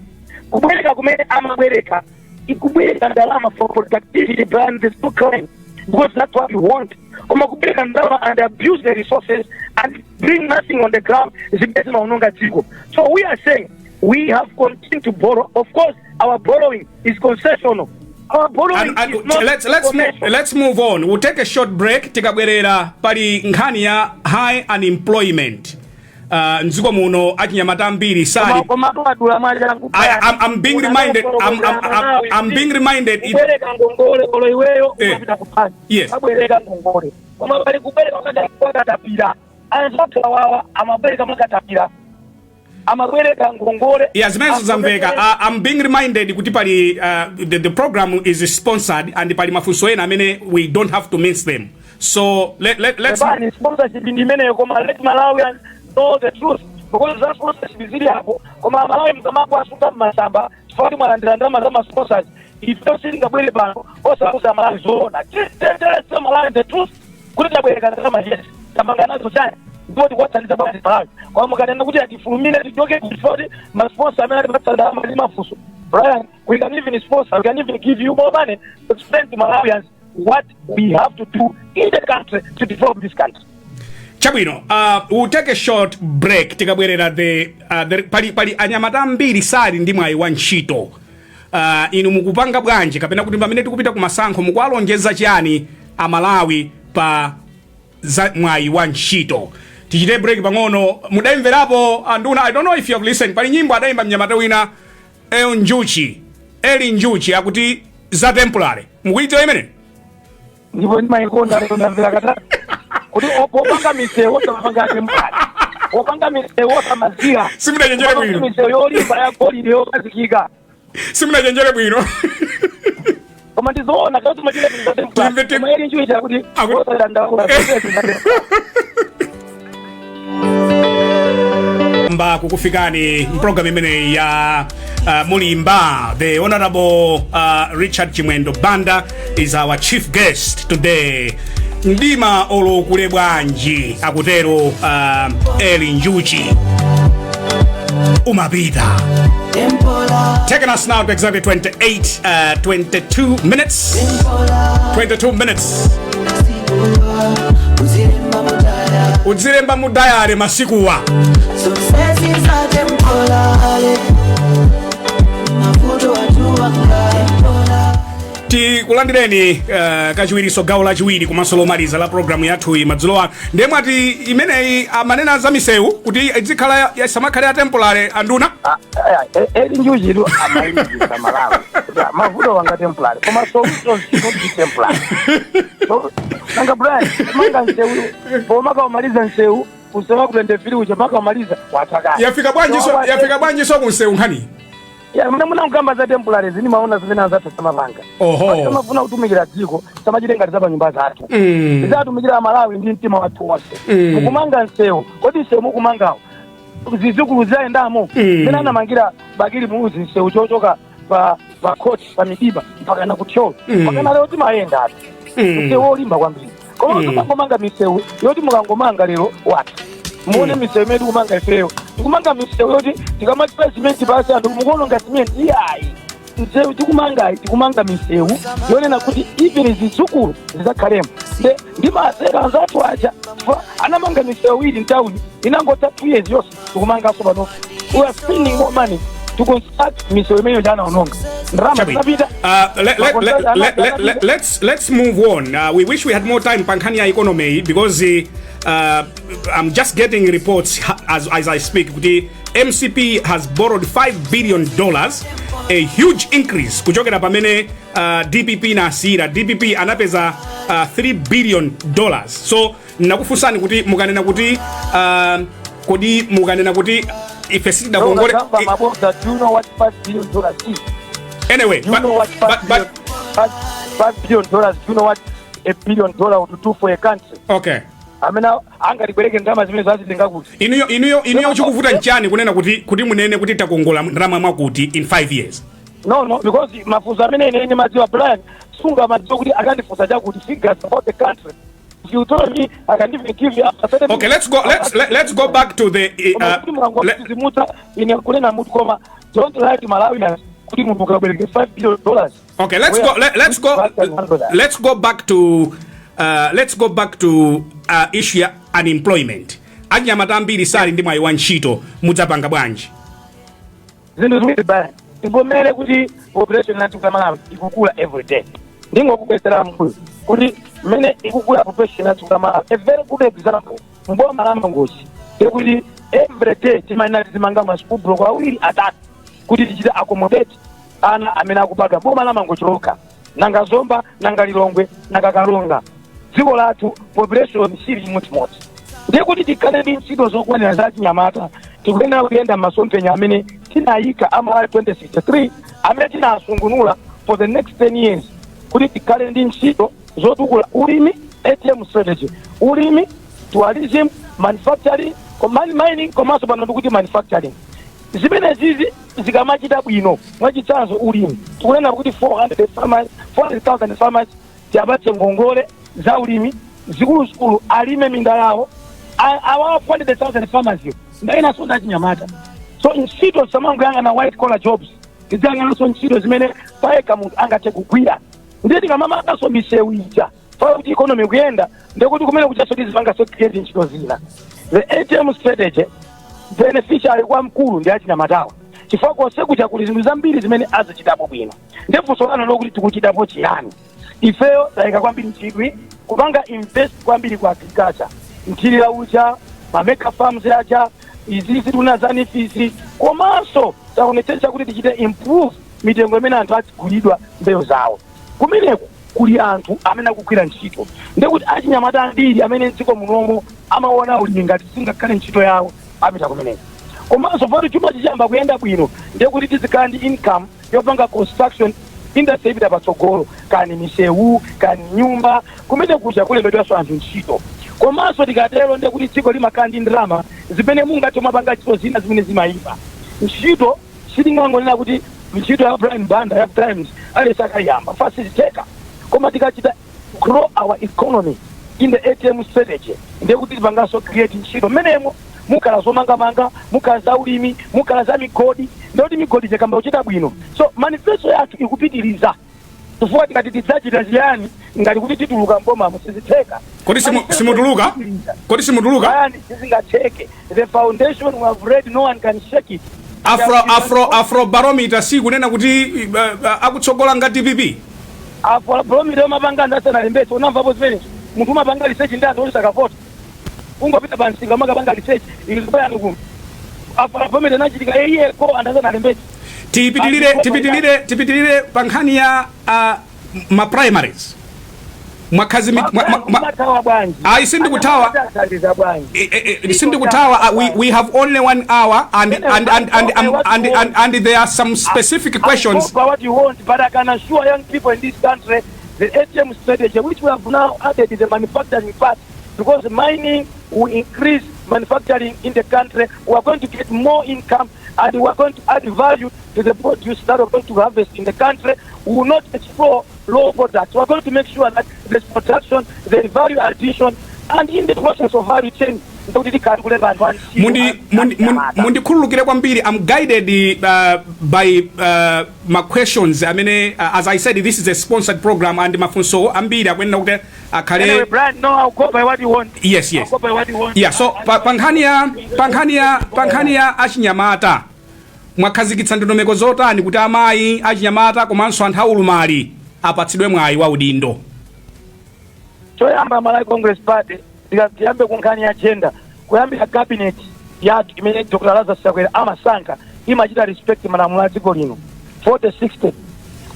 Kubwereka kumene amabwereka, ikubwereka ndalama for productivity, Brian, there's no crime because that's what we want. Koma kubwereka ndalama and abuse the resources and bring nothing on the ground, zimene zimaononga dziko. So we are saying we have continued to borrow. Of course, our borrowing is concessional. Our borrowing And is not commercial. Let's move on. We'll take a short break. Tikabwerera, pali nkhani ya high unemployment mdziko muno. Achinyamata ambiri sali Koma twadula mwachangu. I'm being reminded, I'm being reminded Kubwereka ngongole, olo iweyo umapita ku banki, abwereka ngongole, koma pali kubwereka kwakatapira. Anzathu awawa amabwereka mwakatapira, amabwereka ngongole. Yeah, zimenezo zamveka. I'm being reminded kuti pali the program is sponsored and pali mafunso ena amene we don't have to miss them, so let's Bani, sponsorship ndi imeneyo, koma let Malawians know the truth, because za sponsorship zili apo, koma Malawi mukamakwasuka mmasamba chifukwa kuti mwalandira ndalama za ma sponsors, ife sitingabwere pano osauza Malawi zoona. Tell Malawi the truth kuti tabwereka ndalama, yes, tapanga nazo chani, ndipo tikuwathandiza bwanji Malawi? Koma mukanena kuti atifulumire tichoke chifukwa kuti ma sponsor amene atipatsa ndalama ndi mafunso, Brian, we can even sponsor, we can even give you more money to explain to Malawians what we have to do in the country to develop this country. Chabwino, we'll take a short break. Tikabwerera, the pali anyamata ambiri sali ndi mwayi wa ntchito. Inu mukupanga bwanji, kapena kuti pamene tikupita ku masankho mukuwalonjeza chani Amalawi pa za mwayi wa ntchito? Tichite break pang'ono. Mudayimverapo, anduna, I don't know if you have listened, pali nyimbo adayimba mnyamata wina, El Njuchi, Eli Njuchi, akuti za temporary. Mukuyidziwa imene? Ndipo ndimayikonda. Lero ndamvera katatu kuti opanga misewu osamapanga temporary, opanga misewu osamazira. Simunachenjere bwino. Misewu yolimba ya golide yokhazikika. Simunachenjere bwino. Koma ndizoona kuti machita zinthu za temporary. Koma Eli Njuchi akuti osadandaula zinthu za temporary. Mba kukufikani mpulogalamu imeneyi ya Mulimba. The Honorable Richard Chimwendo Banda is our chief guest today. Mdima olokule bwanji, akutero Eli Njuchi, umapita. Taking us now to exactly 28 22 minutes, 22 minutes. Udzilemba mu diary masikuwa. Success is a temporary. Mavuto watu wanga. Tikulandireni kachiwiriso, gawo lachiwiri komanso lomaliza la programu yathuyi madzulo ano. Ndiye mwati imeneyi amanena za misewu kuti izikhala, samakhale ya temporary, anduna? Eli Njuchitu amayimikisa Malawi kuti mavuto wanga temporary, koma solution should be temporary. So, nanga Brian, manga nsewu pomaka umaliza nsewu usema ku 23 uja maka umaliza watakaya. Yafika bwanji so? Yafika bwanji so kunsewu nkhani? Ya, muna muna za temporary zini maona zimene anzathu samapanga. Samafuna kutumikira dziko, samachite ngati za pa nyumba zathu. Tizatumikira Malawi ndi mtima wathu wonse. Mukumanga nsewu, kodi nsewu mukumangawo zizukulu zayendamo? Zimene anamangira Bakili Muluzi nsewu chochoka pa court pa Midiba mpaka na kuThyolo, mpaka na lero timayenda atu. Msewu wolimba kwambiri, koma timangomanga misewu yoti mukangomanga lero wathu. Muone misewu imene tikumanga ifeyo, tikumanga misewu yoti tikamatipa simenti pasi, anthu mukuononga simenti. Iyayi, msewu tikumangayi, tikumanga misewu yonena kuti even zizukulu zidzakhalemo. Nde ndimaseka anzathu aja chifukwa anamanga misewu iwiri mtawuni, inangotha 2 years yonse, tikumanganso pano. We are spending more money to construct misewu imeneyo chanaononga ndalama Chabwino. zinapita. Let's move on. We wish we had more time pa nkhani ya economy because I'm just getting reports as I speak kuti MCP has borrowed $5 billion, a huge increase kuchokera pamene DPP nasira. DPP anapeza $3 billion. So nakufunsani kuti mukanena kuti kodi mukanena kuti ife sitidakongole? Ukagamba mabodza. Do you know what $5 billion is? Anyway, Do you but, know what 5 but, billion, but $5 billion? Do you know what $1 billion would do for a country? Okay. Amene angatibwereke ndalama zimene zazitenga kuti? Inuyo chikuvuta nchani kunena kuti munene kuti takongola ndalama mwakuti in 5 years? No, because mafunso amene ine ndimadziwa, Brian, sunga madziwa kuti akandifunsa chakuti figures about the country. If you told me, I can even give you after 30. Okay, let's go back to the Koma kuti mukangotizimutsa ine kunena mutu, koma don't lie to Malawians kuti munthu ukabwereke $5 billion. Okay, let's go let, let's go let's go back to let's go back to issue ya unemployment. Anyamata ambiri sali ndi mwayi wa ntchito, mudzapanga bwanji? Zinthu ziwiri, Brian. Tivomere kuti population yathu ya Malawi ikukula every day. Ndingokubwesera mbuyo kuti mmene ikukula population yathu ya Malawi, a very good example, mboma la Mangochi, ndikuti every day timayenera tizimanga ma school block awiri, atatu kuti tichite accommodate ana amene akubadwa boma la Mangochi lokha. Nanga Zomba, nanga Lilongwe, nanga Kalonga? Dziko lathu population sili chimodzimodzi. Ndiye kuti tikhale ndi ntchito zokwanira za chinyamata, tikuyenera kuyenda m'masomphenya amene tinayika a Malawi 2063, amene tinasungunula for the next 10 years, kuti tikhale ndi ntchito zotukula ulimi, ATM strategy, ulimi, tourism, manufacturing, mining, komanso pano ndikuti manufacturing. Zimene zizi zikamachita bwino, mwachitsanzo ulimi, tikunena kuti 400 farmers, 400,000 farmers tiapatse ngongole za ulimi zikuluzikulu, alime minda yawo. Awa 400,000 farmers yo ndainaso ndachinyamata. So ntchito samangoyang'ana white collar jobs, tiziyang'ananso ntchito zimene payekha munthu angathe kugwira. Ndiye tikamamanganso misewu ija fa kuti economy kuyenda, ndekuti kumene kuchaso tizipanganso create ntchito zina. The ATM strategy beneficiary kwa mkulu ndi achinyamatawa, chifukwa konse kucha kuli zinthu zambiri zimene azichitapo bwino. Ndiye funso lanu lokuti tikuchitapo chiyani, ifeyo tayika kwambiri chidwi kupanga invest kwambiri ku agriculture, mthirira uja, ma mega farms aja, izizi tikunena za NEEF, komanso taonetsetsa kuti tichite improve mitengo imene anthu azigulidwa mbewu zawo. Kumeneku kuli anthu amene akugwira ntchito, ndekuti achinyamata ambiri amene mdziko munomo amaona ulimi ngati singakhale ntchito yawo apita kumeneko. Komanso poti chuma chichamba kuyenda bwino, ndekuti tizikhala ndi income yopanga construction industry ipita patsogolo, kani misewu, kani nyumba, kumene kuja kulembedwanso anthu ntchito. Komanso tikatero ndekuti dziko limakhala ndi ndalama zimene mungathe mapanga ntchito zina zimene zimayima ntchito. Sitingangonena kuti ntchito ya Brian Banda ya Times aliyense akayamba fasizitheka, koma tikachita grow our economy in the ATM strategy, ndiye kuti tipanganso create ntchito mmenemo. Mukhala zomangamanga, mukhala za ulimi, mukhala za migodi, ndikuti migodi chikamba kuchita bwino. So manifesto yathu ikupitiriza, chifukwa tikati tidzachita chiyani ngati kuti tituluka mbomamo, sizitheka. Kodi simutuluka? Ikupitiriza. Kodi simutuluka? Brian, sizingatheke. The foundation we have read, no one can shake it. Afro Afrobarometer sikunena kuti akutsogola nga DPP? Afrobarometer omapanga anthu asanalembetse, unamvapo zimenezo? Munthu umapanga research ndi anthu osakavota, ungopita pamsika umakapanga research ilizibwera kuno. Afrobarometer inachitika iyeko anthu asanalembetse. Tipitilire pa nkhani ya ma primaries. Mwakhazi mwa Umathawa bwanji? Ayi, sindikuthawa. Athandiza bwanji? Sindikuthawa. We have only one hour and there are some specific questions. I go by what you want, but I can assure young people in this country the ATM strategy, which we have now added is the manufacturing part, because mining will increase manufacturing in the country. We are going to get more income and we are going to add value to the produce that we are going to harvest in the country. We will not explore low products. We are going to make sure that there's production, there's value addition, and in the process of value chain, ndikuti tikhale kulemba anthu antchito. Mundikhululukire kwambiri, I'm guided by my questions amene, as I said, this is a sponsored program and mafunso ambiri akuyenera kuti akhale. Anyway, Brian, no, I'll go by what you want. Yes. I'll go by what you want. Yeah, so pa nkhani ya achinyamata, mwakhazikitsa ndondomeko zotani kuti amayi, achinyamata komanso anthu aulumali apatsidwe mwayi wa udindo? Choyamba, Malawi Congress Party, tiyambe ku nkhani ya gender. Kuyambira cabinet yathu imene Dr Lazarus Chakwera amasankha, imachita respect malamulo a dziko lino 4060.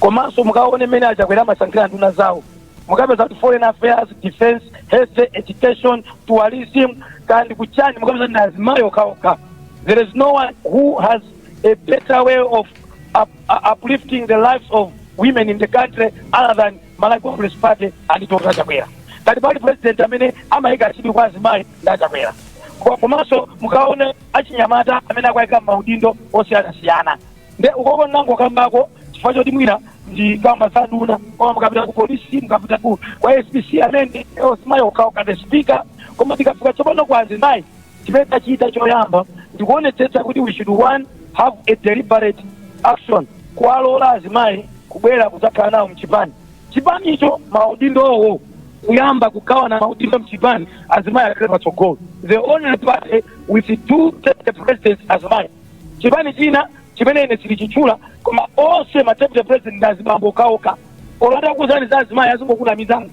Komanso mukaone mmene aChakwera amasankhira nduna zawo, mukapeza kuti foreign affairs, defense, health, education, tourism kandi kuchani, mukapeza kuti ndi azimayi okhaokha. There is no one who has a better way of uplifting the lives of women in the country other than Malawi Congress Party and Dr Chakwera. Ngati pali president amene amayika chidwi kwa azimayi, ndi aChakwera. Komanso mukaone achinyamata amene akuyika maudindo osiyanasiyana, nde ukoko nango kambako chifukwa choti mwina ndi kamba za nduna, koma mukapita ku polisi, mukapita kwa SPC, amene azimayi okhaokha, the speaker. Koma tikafika tsopano kwa azimayi, chimene tachita choyamba ndikuonetsetsa kuti we should, one, have a deliberate action kuwalola azimayi kubwera kudzakhala nawo mchipani. Chipanicho maudindowo, kuyamba kugawana maudindo mchipani, azimayi akhale patsogolo. The only party with two deputy presidents azimayi. Chipani china chimene ine silichitchula, koma onse ma deputy president ndi azibambo okhaokha. Olata kuzani za azimayi, azingokunamizana,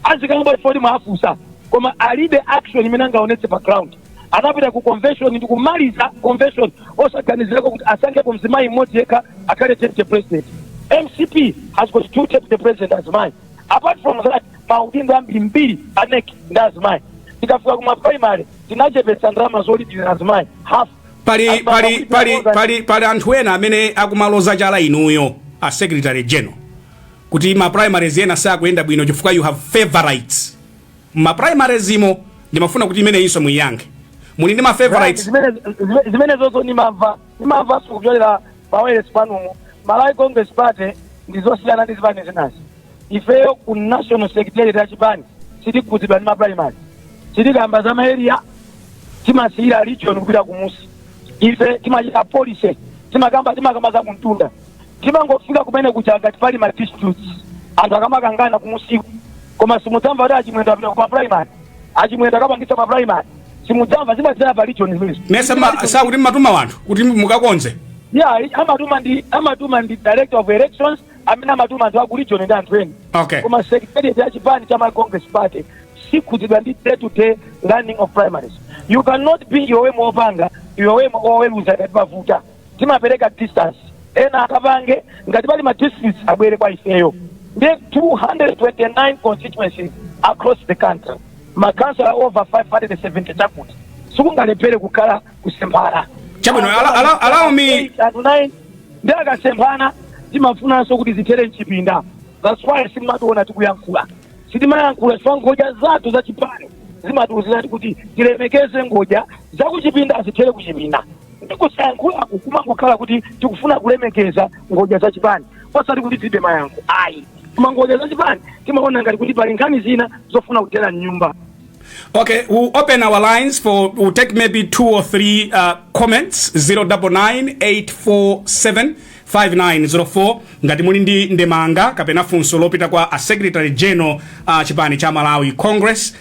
azikamba chifukwa mwafusa, koma alibe action imene angaonetse pa ground. Anapita ku convention ndi kumaliza convention osaganizirako kuti asankhepo mzimayi mmodzi yekha akhale deputy president. MCP has got two deputy president azimayi. Apart from that, maudindo ambirimbiri a NEC ndi azimayi. Tikafika kuma primary, tinachepetsa ndalama zolipirira azimayi half. Pali anthu ena amene akumaloza chala inuyo, a secretary general, kuti ma primaries ena sakuyenda bwino chifukwa you have favorites ma primaries imo. Ndimafuna kuti imeneyinso muyiyankhe. Muli ndi ma favorites? Zimene zozo nimamva sikupyolera pawayilesi panumo. Malawi Congress Party ndi zosiyana ndi zipani zinazi. Ifeyo ku national secretariat ya chipani sitikhudzidwa ndi ma primary, sitikamba za ma area, timasiyira region kupita kumusi. Ife timachita policy, timakamba za kumtunda. Timangofika kumene kuja ngati pali ma disputes, anthu akamakangana kumusiku. Koma simudzamva kuti aChimwendo apita kuma primary, aChimwendo akapangitsa ma primary, simudzamva. Zimasiyana pa region zimenezo. Mesa sakuti mmatuma wanthu kuti mukakonze? Yeah, amatuma ndi director of elections amene amatuma anthu aku region ndi anthu ena. Koma secretariat ya chipani cha Malawi Congress Party sikhudzidwa ndi day to day running of primaries. You cannot be iwe mopanga, iwe oweruza ngati pavuta. Timapereka distance, ena akapange. Ngati pali ma districts, abwere kwa ifeyo. Ndi 229 constituencies across the country, makansala over 570, chakuti sikungalephere kukhala kusemphana. Chabwino, allow me Anthu 9 ndi akasemphana, timafunanso kuti zithere mchipinda. That's why simationa tikuyankhula, sitimayankhula chifukwa ngodya zathu za chipani zimatiwuzirati kuti tilemekeze ngodya zakuchipinda, zithere kuchipinda. Ndikusayankhulaku kumangokhala kuti tikufuna kulemekeza ngodya za chipani, osati kuti tilibe mayankho, ayi. Koma ngodya za chipani timaona ngati kuti pali nkhani zina zofuna kuthera mnyumba. Okay, we'll open our lines for, we'll take maybe two or three comments. 099 847 5904 ngati muli ndi ndemanga kapena funso lopita kwa a secretary general chipani cha Malawi Congress,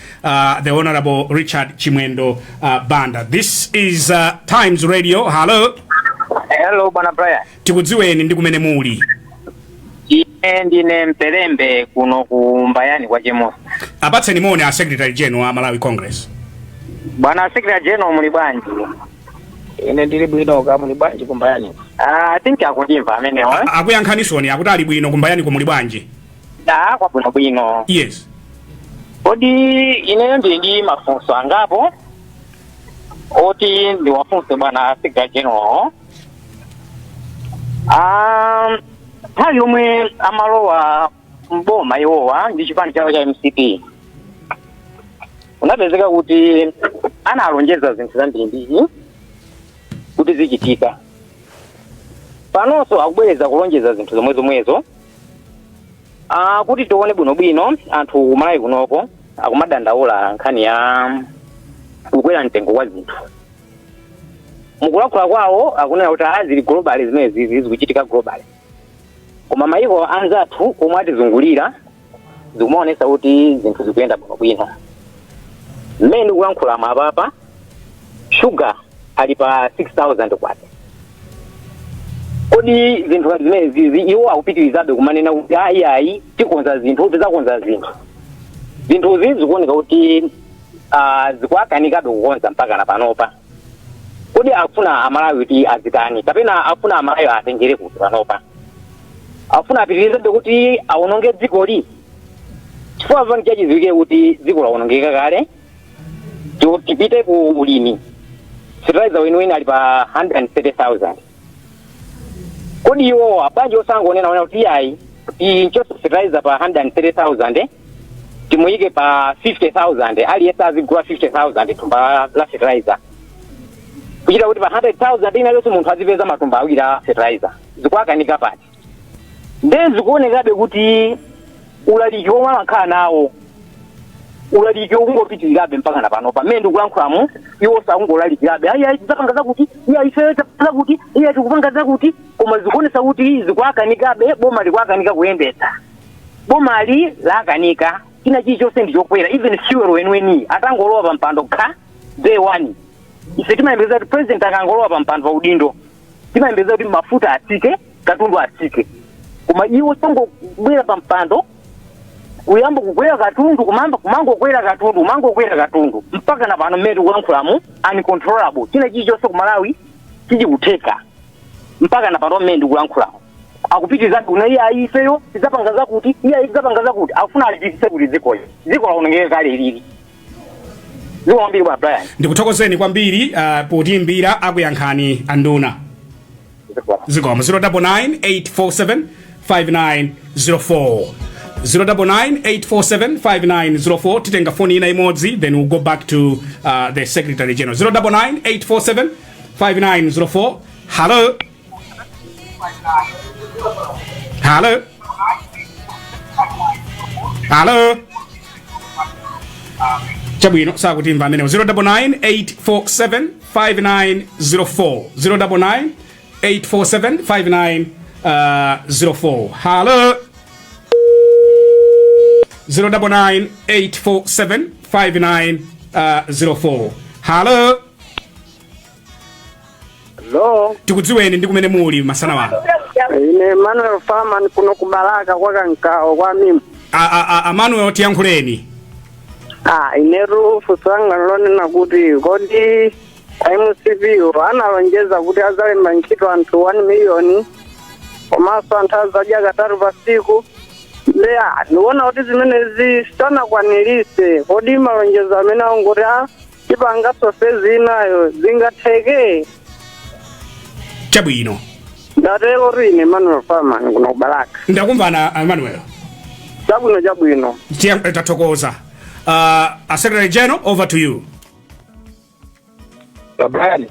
the Honorable Richard Chimwendo Banda. This is Times Radio. Hello. Hello, bwana Brian. Tikudziweni ndi kumene muli. Ine Ndine Mpelembe kuno ku Mbayani kwa Chemosa. Apatseni moni a Secretary General a Malawi Congress. Bwana Secretary General, muli bwanji? Ine ndili bwino, ka muli bwanji kuMbayani? Ah, I think akundimva amenewo, eh? Akuyankhanisoni, akuti ali bwino. KuMbayani kumuli bwanji? Ah, kwabwino bwino. Kodi ineyo ndili ndi mafunso angapo oti ndiwafunse bwana Secretary General. Ah, nthawi yomwe amalowa mboma iwowa ndi chipani chawo cha MCP, unapezeka kuti analonjeza zinthu zambirimbiri kuti zichitika. Panonso akubwereza kulonjeza zinthu zomwe zomwezo. Ah, kuti tione bwinobwino, anthu kuMalawi kunoko akumadandaula nkhani ya kukwera mtengo kwa zinthu. Mukulankhula kwawo akunena kuti zili global, zimene zizi zikuchitika global, koma mayiko anzathu omwe atizungulira zikumaonesa kuti zinthu zikuyenda bwinobwino. Mmene ndikulankhula apapa, shuga ali pa 6000 kwacha. Kodi zinthu ngati zimene zizi, iwo akupitirizabe kumanena kuti ayi, ayi, tikonza zinthu, tizakonza zinthu, zinthuzi zikuoneka kuti zikuakanikabe kukonza mpaka na panopa. Kodi akufuna Amalawi kuti azitani, kapena akufuna Amalawi atengere kuti panopa akufuna apitirizebe kuti awononge dzikoli? Chifukwa pano chachidziwike kuti dziko lawonongeka kale. Tipite ku ulimi, fertilizer weniweni ali pa 130,000. Kodi iwo bwanji osangonena ona kuti iyayi, tinchotse fertilizer pa 130,000, timuyike pa 50,000, aliyense azigula 50,000 thumba la fertilizer, kuchita kuti pa 100,000 ina yonse munthu azipeza matumba awiri a fertilizer? Zikuakanika pati? Nde zikuonekabe kuti ulaliki omwe amakhala nawo, ulaliki ukungopitirirabe mpaka na pano. Pamene ndikulankhulamu, iwo sakungolalikirabe, ayi, ayi, tidzapanga zakuti, iye ife tapanga zakuti, iye tikupanga zakuti, koma zikuonesa kuti zikuakanikabe. Boma likuakanika kuyendetsa, bomali lakanika, china chilichonse ndi chokwera, even fuel weniweni. Atangolowa pa mpando kha day one, ife timayembekeza kuti president akangolowa pa mpando pa udindo, timayembekeza kuti mafuta atsike, katundu atsike, koma iwo sangobwera pa mpando kuyamba kukwera katundu, kumamba kumangokwera katundu, kumangokwera katundu mpaka na pano mmene tikulankhulamu, uncontrollable. China chilichonse ku Malawi sichikutheka mpaka na pano mmene ndikulankhulamu. Akupitirizabe kuna iye ayi, ifeyo tidzapanga zakuti, iye ayi, tidzapanga zakuti. Akufuna alipitise kuti dzikoli? Dziko laonongeka kale lili. Zikomo kwambiri, bwana Brian. Ndikuthokozeni kwambiri potiimbira. Akuyankhani anduna. Zikomo. 099 847 5904, 099 847 5904. Titenga foni ina imodzi, then we'll go back to the Secretary General. 099 847 5904. Hello, hello, hello. Chabwino, sakutimva amenewo. 099 847 5904, 099 847 5904. Hello, 099 847 5904. Hello. Hello. Tikudziweni ndi kumene muli masana wano. Ine Manuel Farman, kuno kuBalaka kwa Kankawo kwa Mimbo. A Manuel, tiyankhuleni. Ah, inetu funso langa lonena kuti kodi MCP analonjeza kuti azalemba ntchito anthu 1 million, komanso anthu azadya katatu pa siku. Nde ndikuona kuti zimenezi sanakwanirise. Kodi malonjezo amene angoti tipangaso phase inayo zingatheke? Chabwino. Ndatero, ine Manuel Farman kuno kuBalaka. Ndakumvana, Manuel. Chabwino, chabwino. Tathokoza. A Secretary General, over to you. Brian,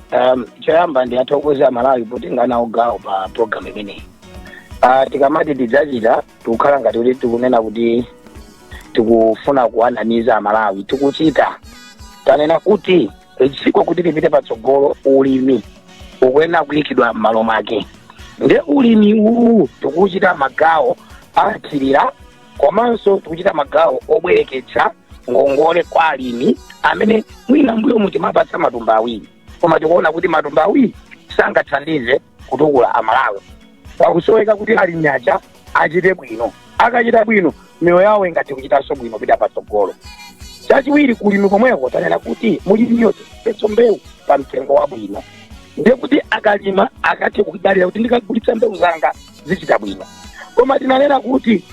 choyamba ndiyathokoza Malawi potenga nawo gawo pa program imeneyi. Tikamati tidzachita, tikukhala ngati kuti tikunena kuti tikufuna kuwanamiza Amalawi. Tikuchita. Tanena kuti dziko kuti lipite patsogolo, ulimi ukuyenera kuyikidwa m'malo mwake. Nde ulimi uwu tikuchita magawo athirira, komanso tikuchita magawo obwereketsa ngongole kwa alimi amene mwina mbuyo timapatsa matumba awiri, koma tikuona kuti matumba awiri sangathandize kutukula Amalawi. Pakusoweka kuti alimi aja Achite bwino. Akachita bwino, miyoyo yawo ingathe kuchitanso bwino pita patsogolo. Chachiwiri, kulimi komweko tanena kuti mulimiyo tipatse mbewu pa mtengo wabwino, ndiye kuti akalima akathe kudalira kuti ndikagulitsa mbewu zanga zichita bwino. Koma tinanena kuti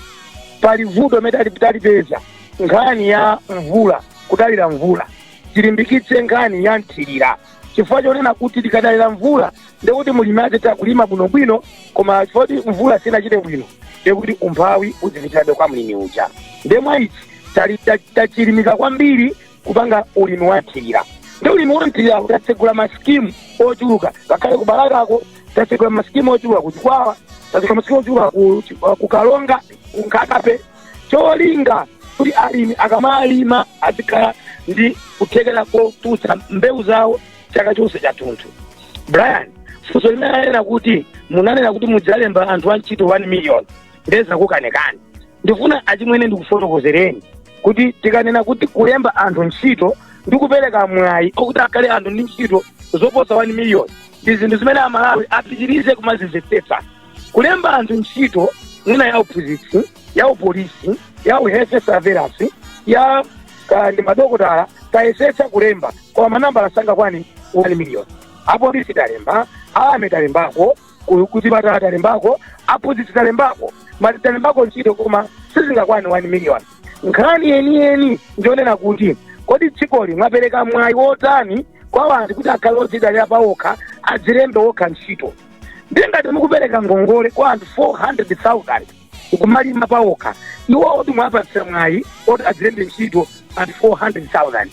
pali vuto imene talipeza, nkhani ya mvula, kudalira mvula. Tilimbikitse nkhani ya mthirira, chifukwa chonena kuti tikadalira mvula, ndiye kuti mulimi azitha kulima bwinobwino, koma chifukwa kuti mvula sinachite bwino, ndiye kuti umphawi uzipitirabe kwa mlimi uja. Ndiye mwa ichi tachilimika kwambiri kupanga ulimi wa mthirira. Ndi ulimi wa mthirira tatsegula masikimu ochuluka, ngakhale ku Balakako tatsegula masikimu ochuluka, ku Chikwawa tatsegula masikimu ochuluka, ku Kalonga, ku Nkhata Bay, cholinga kuti alimi akamalima azikhala ndi kuthekera kotulutsa mbewu zawo chaka chonse chathunthu. Brian, funso limene anena kuti munanena kuti mudzalemba anthu antchito 1 million, ndezakukanekani. Ndifuna achimwene ndikufotokozereni kuti tikanena kuti kulemba anthu ntchito ndi kupereka mwayi okuti akhale anthu ndi ntchito zoposa 1 million, ndi zinthu zimene Amalawi apitirize kumazimvetsetsa. Kulemba anthu ntchito mwina ya uphunzitsi, ya upolisi, ya health surveillance, ya ndi madokotala, tayesetsa kulemba, koma manambala sangakwani 1 million. Apolisi talemba, army talembako, kuchipatala talembako, aphunzitsi talembako, mati talembako ntchito, koma sizingakwani 1 million. Nkhani yeniyeni ndionena kuti kodi dzikoli mwapereka mwayi wotani kwa anthu kuti akhale odzidalira pawokha, adzilembe okha ntchito? Ndiye ngati mukupereka ngongole kwa anthu 400,000 kumalima pawokha, iwo oti mwapatsa mwayi oti adzilembe ntchito anthu 400,000.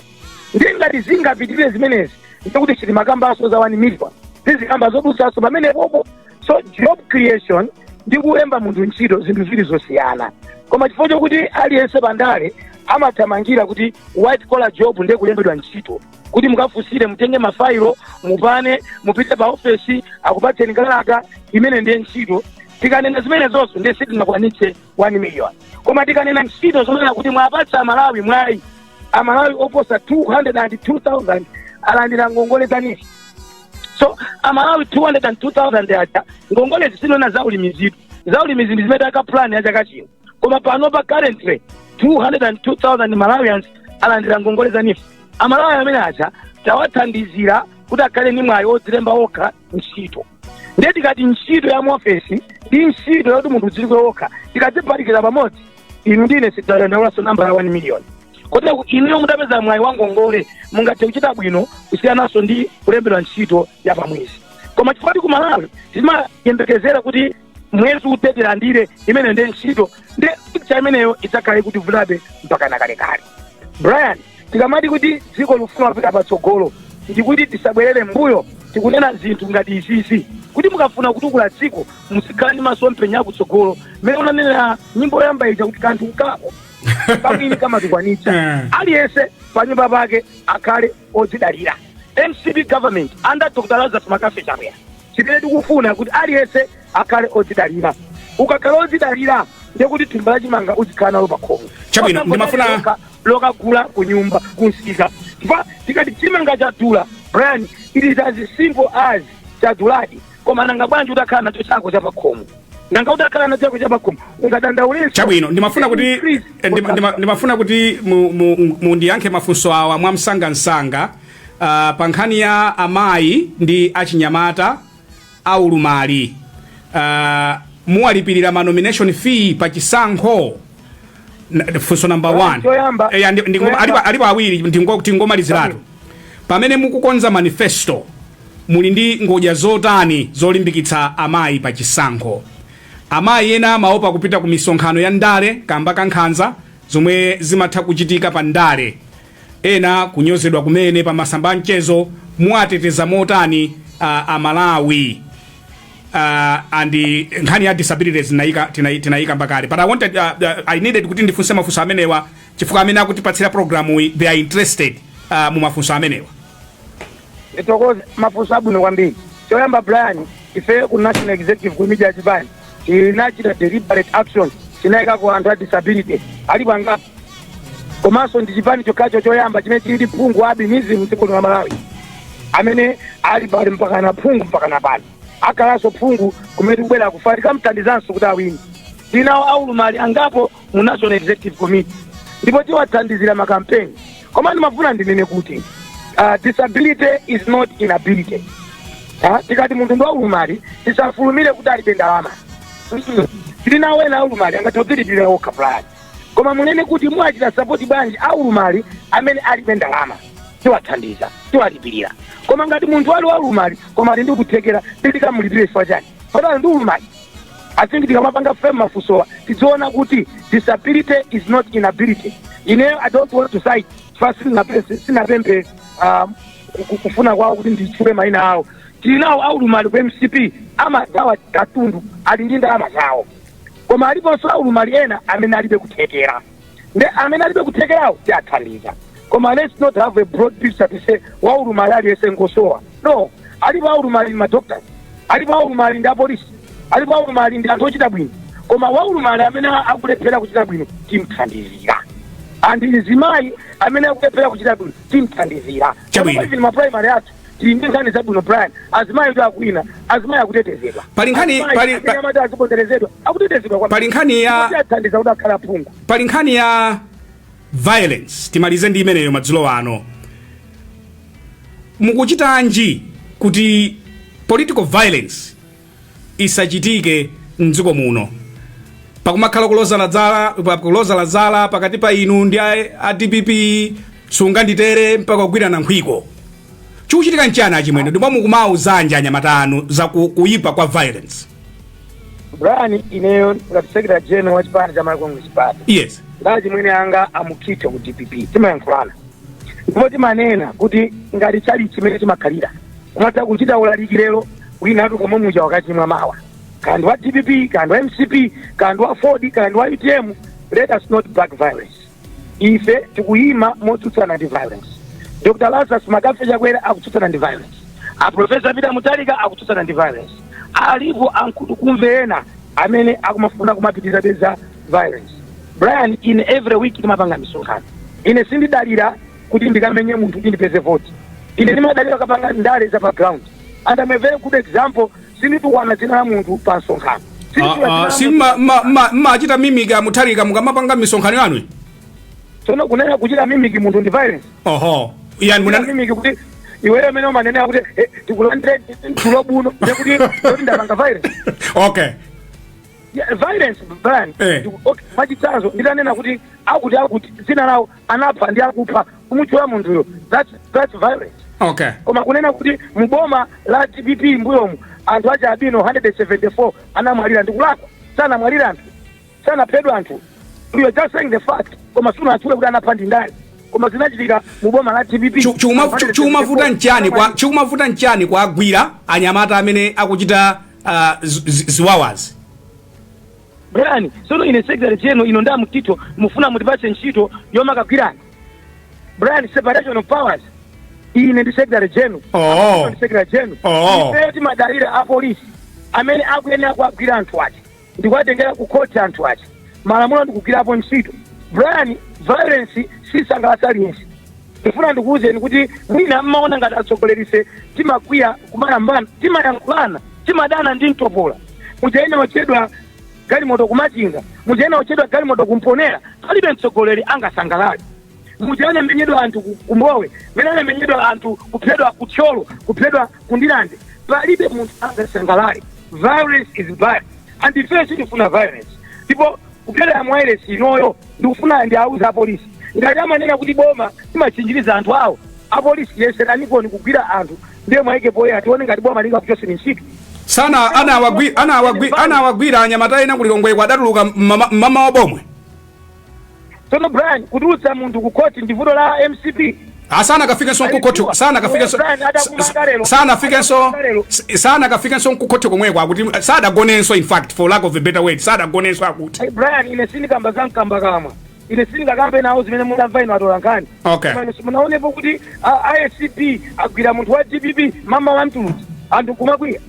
Ndiye ngati zingapitirire zimenezi, ndikuti sitimakambanso za 1 million, zizikamba zodutsanso pamenepopo. So job creation ndi kulemba munthu ntchito zinthu zili zosiyana, koma chifukwa chokuti aliyense pandale amathamangira kuti white collar job ndiye kulembedwa ntchito, kuti mukafunsire, mutenge mafailo, mupane, mupite pa ofesi, akupatseni kalata, imene ndiye ntchito. Tikanena zimene zonso, ndiye sitinakwanitse 1 million. Koma tikanena ntchito zonena kuti mwapatsa Amalawi mwayi, Amalawi oposa 202,000 alandira ngongole za NEEF. So Amalawi 202,000 aja, ngongole zisinona za ulimi zitu, za ulimi zinthu zimene taka plan ya chaka chino, koma panopa currently 202,000 Malawians alandira ngongole za NEEF. Amalawi amene aja tawathandizira kuti akhale ndi mwayi odzilemba okha ntchito. Ndiye tikati ntchito ya muofesi ndi ntchito yoti munthu udzilikwe okha, tikadziphatikiza pamodzi, inu ndine sitidzadandaulaso namba ya 1 million. Kotero inuyo mutapeza mwayi wa ngongole, mungathe kuchita bwino kusiyananso ndi kulembedwa ntchito ya pamwezi. Koma chifukwa ku Malawi timayembekezera kuti mwezi uthe tilandire, imene ndiye ntchito, ndi picture imeneyo idzakhale kuti vulabe mpaka nakalekale. Brian, tikamati kuti dziko lifuna kupita patsogolo ndikuti tisabwerere mbuyo, tikunena zinthu ngati izizi, kuti mukafuna kutukula dziko muzikhala ndi masomphenya akutsogolo, mmene unanena nyimbo yoyamba ija kuti kanthu kako kamwini kamatikwanitsa. Aliyense panyumba pake akhale odzidalira. MCP government under Dr Lazarus McCarthy Chakwera, chimene tikufuna kuti aliyense akhale odzidalira. Ukakhala odzidalira, ndiye kuti thumba lachimanga uzikhala nalo pakhomo. Chabwino, Lokagula ku nyumba kunsika, chifukwa tikati chimanga chadula, Brian, it is as simple as chaduladi, koma nanga bwanji utakhala nacho chako chapakhomo? Nanga utakhala nacho chako chapakhomo ungadandaulenso? Chabwino, ndimafuna kuti Increase. Ndimafuna kuti mundiyankhe mafunso awa mwamsangamsanga. Pa nkhani ya amayi ndi achinyamata aulumali, muwalipirira ma nomination fee pa chisankho? Funso number one. Choyamba- Alipo alipo awiri, tingomaliziratu. Pamene mukukonza manifesto, muli ndi ngodya zotani zolimbikitsa amayi pa chisankho? Amayi ena amaopa kupita ku misonkhano ya ndale kamba ka nkhanza zomwe zimatha kuchitika pa ndale, ena kunyozedwa kumene pa masamba a mchezo. Muwateteza motani Amalawi? And nkhani ya disabilities tinayika mbakale, but I needed kuti ndifunse mafunso amenewa chifukwa amene akutipatsira programu iyi, they are interested mu mafunso amenewa. Ndithokoze, mafunso abwino kwambiri. Choyamba Brian, ife ku National Executive Committee ya chipani tinachita deliberate action, tinayikako anthu a disability alipo angapo. Komanso ndi chipani chokhacho choyamba chimene chili ndi phungu wa albinism mdziko lino la Malawi, amene ali pali mpakana phungu, mpakana pano akhalanso phungu kumene tikubwera kufa, tikamthandizanso kuti awini. Tinawo aulumali angapo mu National Executive Committee, ndipo tiwathandizira makampeni. Koma ndimafuna ndinene kuti disability is not inability. Tikati munthu ndi waulumali, tisafulumire kuti alibe ndalama. Tili nawo ena aulumali angathe kudzilipirira okha plan. Koma munene kuti mwachita support bwanji aulumali amene alibe ndalama? Tiwathandiza, tiwalipirira. Koma ngati munthu ali waulumali koma ali ndi kuthekera, titikamulipire chifukwa chani patali ndi ulumali? I think tikamapanga frame mafunsowa, tidziona kuti disability is not inability. Ineyo I don't want to cite, fa sinapemphe kufuna kwawo kuti nditchule mayina awo. Tili nawo aulumali ku MCP amagawa katundu, ali ndi ndalama zawo. Koma aliponso aulumali ena amene alibe kuthekera, nde amene alibe kuthekerawo tiathandiza. Koma let's not have a broad picture to say waulumali aliyense ngosowa. No, alipo aulumali ndi madoctors, alipo aulumali ndi apolisi, alipo aulumali ndi anthu ochita bwino. Koma waulumali amene akulephera kuchita bwino timthandizira, anthu mzimayi amene akulephera kuchita bwino timthandizira. Chabwino. Even ma primary athu tili ndi nkhani zabwino, Brian. Azimayi kuti akuwina, azimayi akutetezedwa. Pali nkhani- Azimayi amene amati aziponderezedwa akutetezedwa kwambiri. Pali nkhani ya- Athandiza kuti akhala phungu. Pali nkhani ya violence, timalize ndi imeneyo madzulo ano. Mukuchitanji kuti political violence isachitike mdziko muno? Pakumakhala kulozana dzala, kulozana zala pakati pa inu ndi a DPP, sunganditere, mpaka kugwirana nkhwiko. Chikuchitika nchani, achimwene? Ndipo mukumauzanja anyamata anu za kuyipa kwa violence? Brian, ineyo ngati secretary general wa chipani cha Malawi Congress Party, ngati mwene anga amukhitho ku DPP, timayankhulana ndipo timanena kuti ngati chali chimene chimakhalira umatha kuchita ulaliki lero, wina atuka muja wakachimwa mawa, kandi wa DPP, kandi wa MCP, kandi wa Ford, kandi wa UTM. Let us not back violence. Ife tikuyima motsutsana ndi violence. Dr Lazarus Makafe Chakwera akutsutsana ndi violence, a Professor Peter Mutharika akutsutsana ndi violence. Alipo ankhutukumve ena amene akumafuna kumapitiriza za violence. Brian, in every week timapanga misonkhano. Ine sindidalira kuti ndikamenye munthu kuti ndipeze vote. Ine ndimadalira kapanga ndale za pa ground, and I'm a very good example. Sinditukwana dzina la munthu pa msonkhano. Sinditchula dzina la Si munthu. mmachita mimic a Mutharika mukamapanga misonkhano yanu? Tsono kunena kuchita mimic munthu ndi violence? Oho, yani muna muna mimic kuti iweyo amene umanenera kuti tikulandire tulo buno, ndekuti kuti ndapanga violence? Okay. Yeah, violence, Brian. Okay, mwachitsanzo nditanena kuti akuti akuti dzina lawo anapha ndi akupha, kumutchula munthuyo, that's violence. Koma kunena kuti muboma la DPP mbuyomu anthu achi albino 174 anamwalira, ndikulakwa? Sanamwalira anthu, sanaphedwa anthu. You are just saying the fact, koma sunatchule kuti anapha ndi ndani. Koma zinachitika muboma la DPP. Chikumavuta nchani kuagwira anyamata amene akuchita ziwawazi? Brian, sono ine secretary general, ino nda mtito mufuna mutipatse ntchito yomakagwirana? Brian, separation of powers. Ine ndi secretary general. Ndi secretary general. Ife timadalira apolisi amene akuyenera kuagwira anthu aja ndikuwatengera ku court anthu aja, malamulo ndikugwirapo ntchito. Brian, violence sisangalatsa aliyense. Ndifuna ndikuwuzeni kuti mwina mmaona ngati atsogolerise timakwiya kumalambana, timayankhulana, timadana ndi mtopola. Mujaena ochedwa galimoto kumachinga, mujaena ochedwa galimoto kumponera, palibe mtsogoleri angasangalale. Muja anamenyedwa anthu kumbowe, mene anamenyedwa anthu, kuphedwa kuthyolo, kuphedwa kundilande, palibe munthu angasangalale. Violence is bad and ife sitifuna violence. Ndipo kupyolera mu wireless inoyo ndikufuna ndiauze apolisi, ngati amanena kuti boma timachinjiriza anthu awo, apolisi yeseranikoni kugwira anthu, ndiye mwayike poyera, tione ngati boma lingakuchoseni ntchito. Sana anawagwira anyamata ena kulilongweko, adatuluka mmama wa bomwe. Tsono Brian, kutulutsa munthu ku khoti ndi vuto la MCP? Asana kafikenso nkukhoti, sana kafikenso. Brian, atakumanga lero. Sana fikenso. Atakumanga lero. Sana kafikenso nkukhoti komweko, akuti sadagonenso, in fact, for lack of a better word, sadagonenso akuti. Hey, Brian, ine sindikamba za mkamba kamwa. Ine sindingakambe nawo zimene munamva inu atola nkhani. Koma ine simunaonepo kuti ACB agwira munthu wa DPP mama wa mtulutsi, anthu kumakwiya?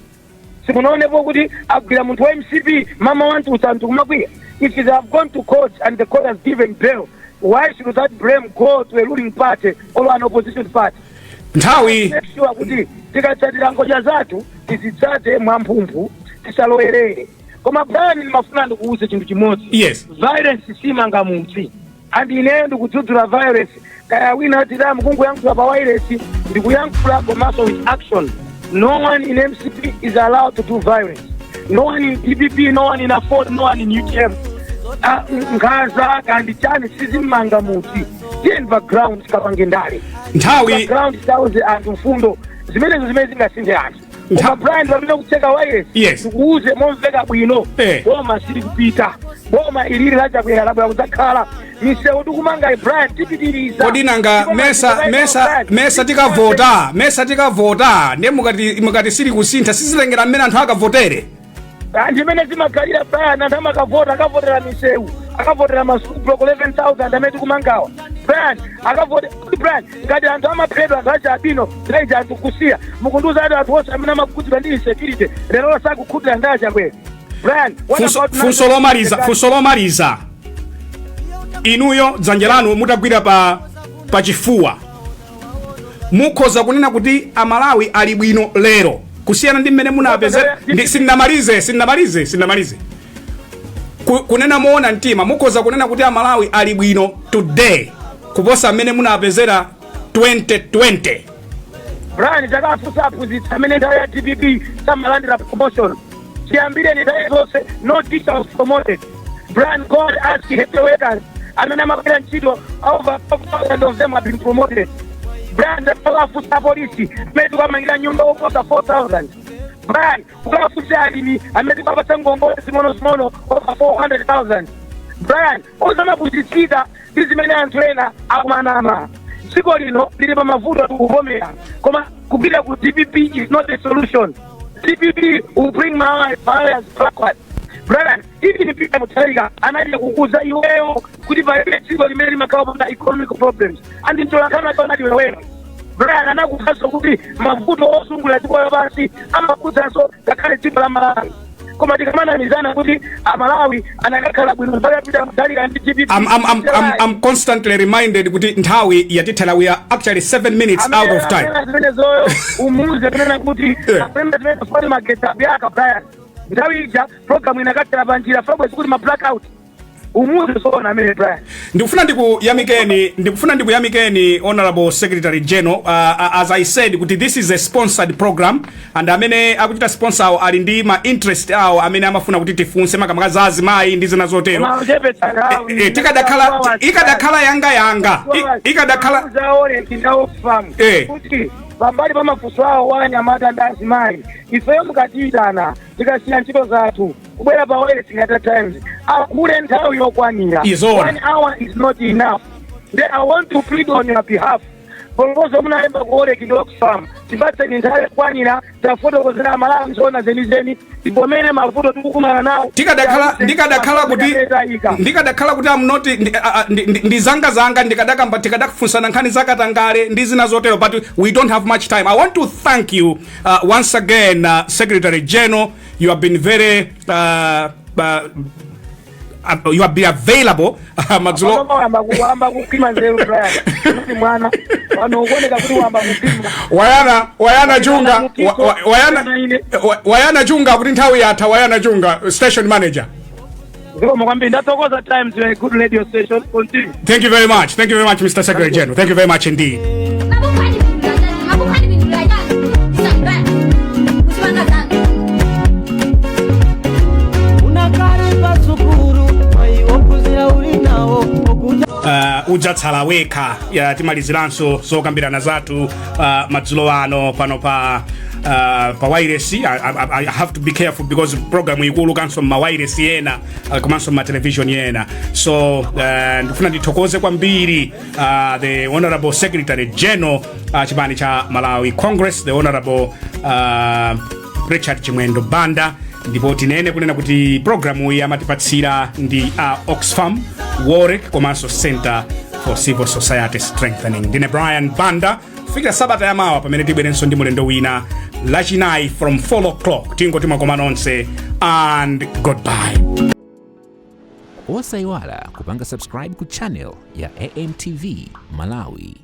Simunaonepo kuti agwira munthu wa MCP mama wa mtulutsi, anthu kumakwiya? If they have gone to court and the court has given bail, why should that blame go to a ruling party or an opposition party? Nthawi Make sure kuti tikatsatira ngodya zathu tizitsate mwamphumphu, tisalowerere. Koma Brian, ndimafuna ndikuuze chinthu chimodzi. Violence simanga mudzi, and ineyo ndikudzudzula violence. Kaya wina ati mukungoyankhula pa wireless, ndikuyankhula komanso with action. No one in MCP is allowed to do violence, no one in DPP, no one in AFORD, no one in UTM. Ah, nkhaza kandi chani sizimanga mudzi. Tiyeni pa ground tikapange ndale. Nthawi Pa ground tauze anthu mfundo zimenezo zimene zingasinthe anthu. Koma Brian, pamene kutseka wireless, ndikuuze momveka bwino, boma sili kupita. Boma ilili lachakwera labwera kudzakhala. Misewu tikumanga, Brian, tipitiriza. Kodi nanga Ndipo mesa maziko mesa Brian, mesa tikavota, mesa tikavota, ndiye mukati sili kusintha, sizilengera mmene anthu akavotere? Ndimene zimakhalira, Brian. Anthu amakavota, akavotera misewu, akavotera ma school block 11,000 amene tikumangawa, Brian. Akavote kuti, Brian, ngati anthu amaphedwa, anthu achi albino laija, anthu kusiya, mukundiuza ati anthu onse amene amakhudzidwa ndi insecurity lero sakukhutira ndi achakwera, Brian? What about Funso lomaliza, funso lomaliza. Inuyo dzanja lanu mutagwira pa chifuwa, mukhoza kunena kuti Amalawi ali bwino lero kusiyana ndi mmene munapeze? Sindinamalize, sindinamalize, sindinamalize. Kunena moona mtima, mukhoza kunena kuti Amalawi ali bwino today kuposa mmene munapezera 2020? Brian, takafunsa aphunzitsi amene nthawi ya DPP samalandira promotion. Chiyambire ni nthawi zonse, no teacher was promoted. Brian, go and ask health workers amene amagwira ntchito, over 12,000 of them have been promoted. Brian, takafunsa polisi amene tikuamangira nyumba oposa 4000. Brian, ukafunsa alimi amene tikapatsa ngongole zing'ono-zing'ono, over 400,000. Brian, osamapusitsika ndi zimene anthu ena akumanama. Dziko lino lili pa mavuto, tikuvomera, koma kupita ku DPP is not a solution. DPP will bring Malawi backward. Brian, even Peter Mutharika anali kukuza iweyo kuti palibe dziko limene limakhala popanda economic problems, and mtolankhani anati weweyo, Brian, anakuuzanso kuti mavuto osungula dziko lapansi amakhuzanso ngakhale dziko la Malawi. Koma tikamanamizana kuti Amalawi anakakhala bwino nthawi ya Peter Mutharika ndi DPP, I'm constantly reminded kuti nthawi yatithera. We are actually 7 minutes out of time. Amene zimenezoyo umuze kunena kuti amene zimene foni magetsi akuyaka, Brian, nthawi ija program inakathera panjira fabwezi kuti ma blackout. Umuze zoona amene, Brian. Ndikufuna ndikuyamikeni, Honorable Secretary General. As I said kuti this is a sponsored program, and amene akuchita sponsor awo ali ndi ma interest awo amene amafuna kuti tifunse makamaka za azimayi ndi zina zotero. Mauchepetsa nthawi. Tikadakhala ikadakhala yanga yanga ikadakhala zaone ndaofamu kuti pambali pa mafunso awo wa anyamata ndi azimayi, ifeyo mukatiyitana tikasiya ntchito zathu kubwera pa wireless ngati Times, akule nthawi yokwanira. Izona. One hour is not enough. Then I want to plead on your behalf, proposal munalemba ku WOLREC ndi Oxfam, tipatseni nthawi yokwanira, tafotokozera Amalawi zoona zenizeni, tipomene mavuto tikukumana nawo. Ndikadakhala kuti I'm not ndi zanga zanga, ndikadakamba, tikadakufunsana nkhani zakatangale ndi zina zotero, but we don't have much time. I want to thank you once again, Secretary General. You have been very you have been available madzulo. Wamba kupima nzeru, Brian, kuti mwana pano ukuoneka kuti wamba kupima. Wayana Chunga, Wayana, Wayana Chunga, kuti nthawi yatha. Wayana Chunga, station manager. Zikomo kwambiri, ndathokoza. Times, you're a good radio station, continue. Thank you very much. Thank you very much, Mr. Secretary General. Thank you very much indeed. Mabukhwani bindula, mabukhwani bindula chani isandibaya musipanga zanu. Unakali pasukuru mayi wophunzira uli nawo okuta. Udzatsala wekha. Ya, timaliziranso zokambirana zathu madzulo ano pano pa wireless. I have to be careful because program ikulukanso ma wireless ena, komanso ma television ena. So ndikufuna ndithokoze kwambiri the Honorable Secretary General chipani cha Malawi Congress, the Honorable Richard Chimwendo Banda. Ndipo tinene kunena kuti programu iyi amatipatsira ndi Oxfam, WOLREC komanso Center for Civil Society Strengthening. Ndine Brian Banda. Kufikira sabata yamawa pamene tibwerenso ndi mulendo wina, Lachinayi from 4 o'clock, tingoti mwakoma nonse and goodbye. Osayiwala kupanga subscribe ku channel ya AMTV Malawi.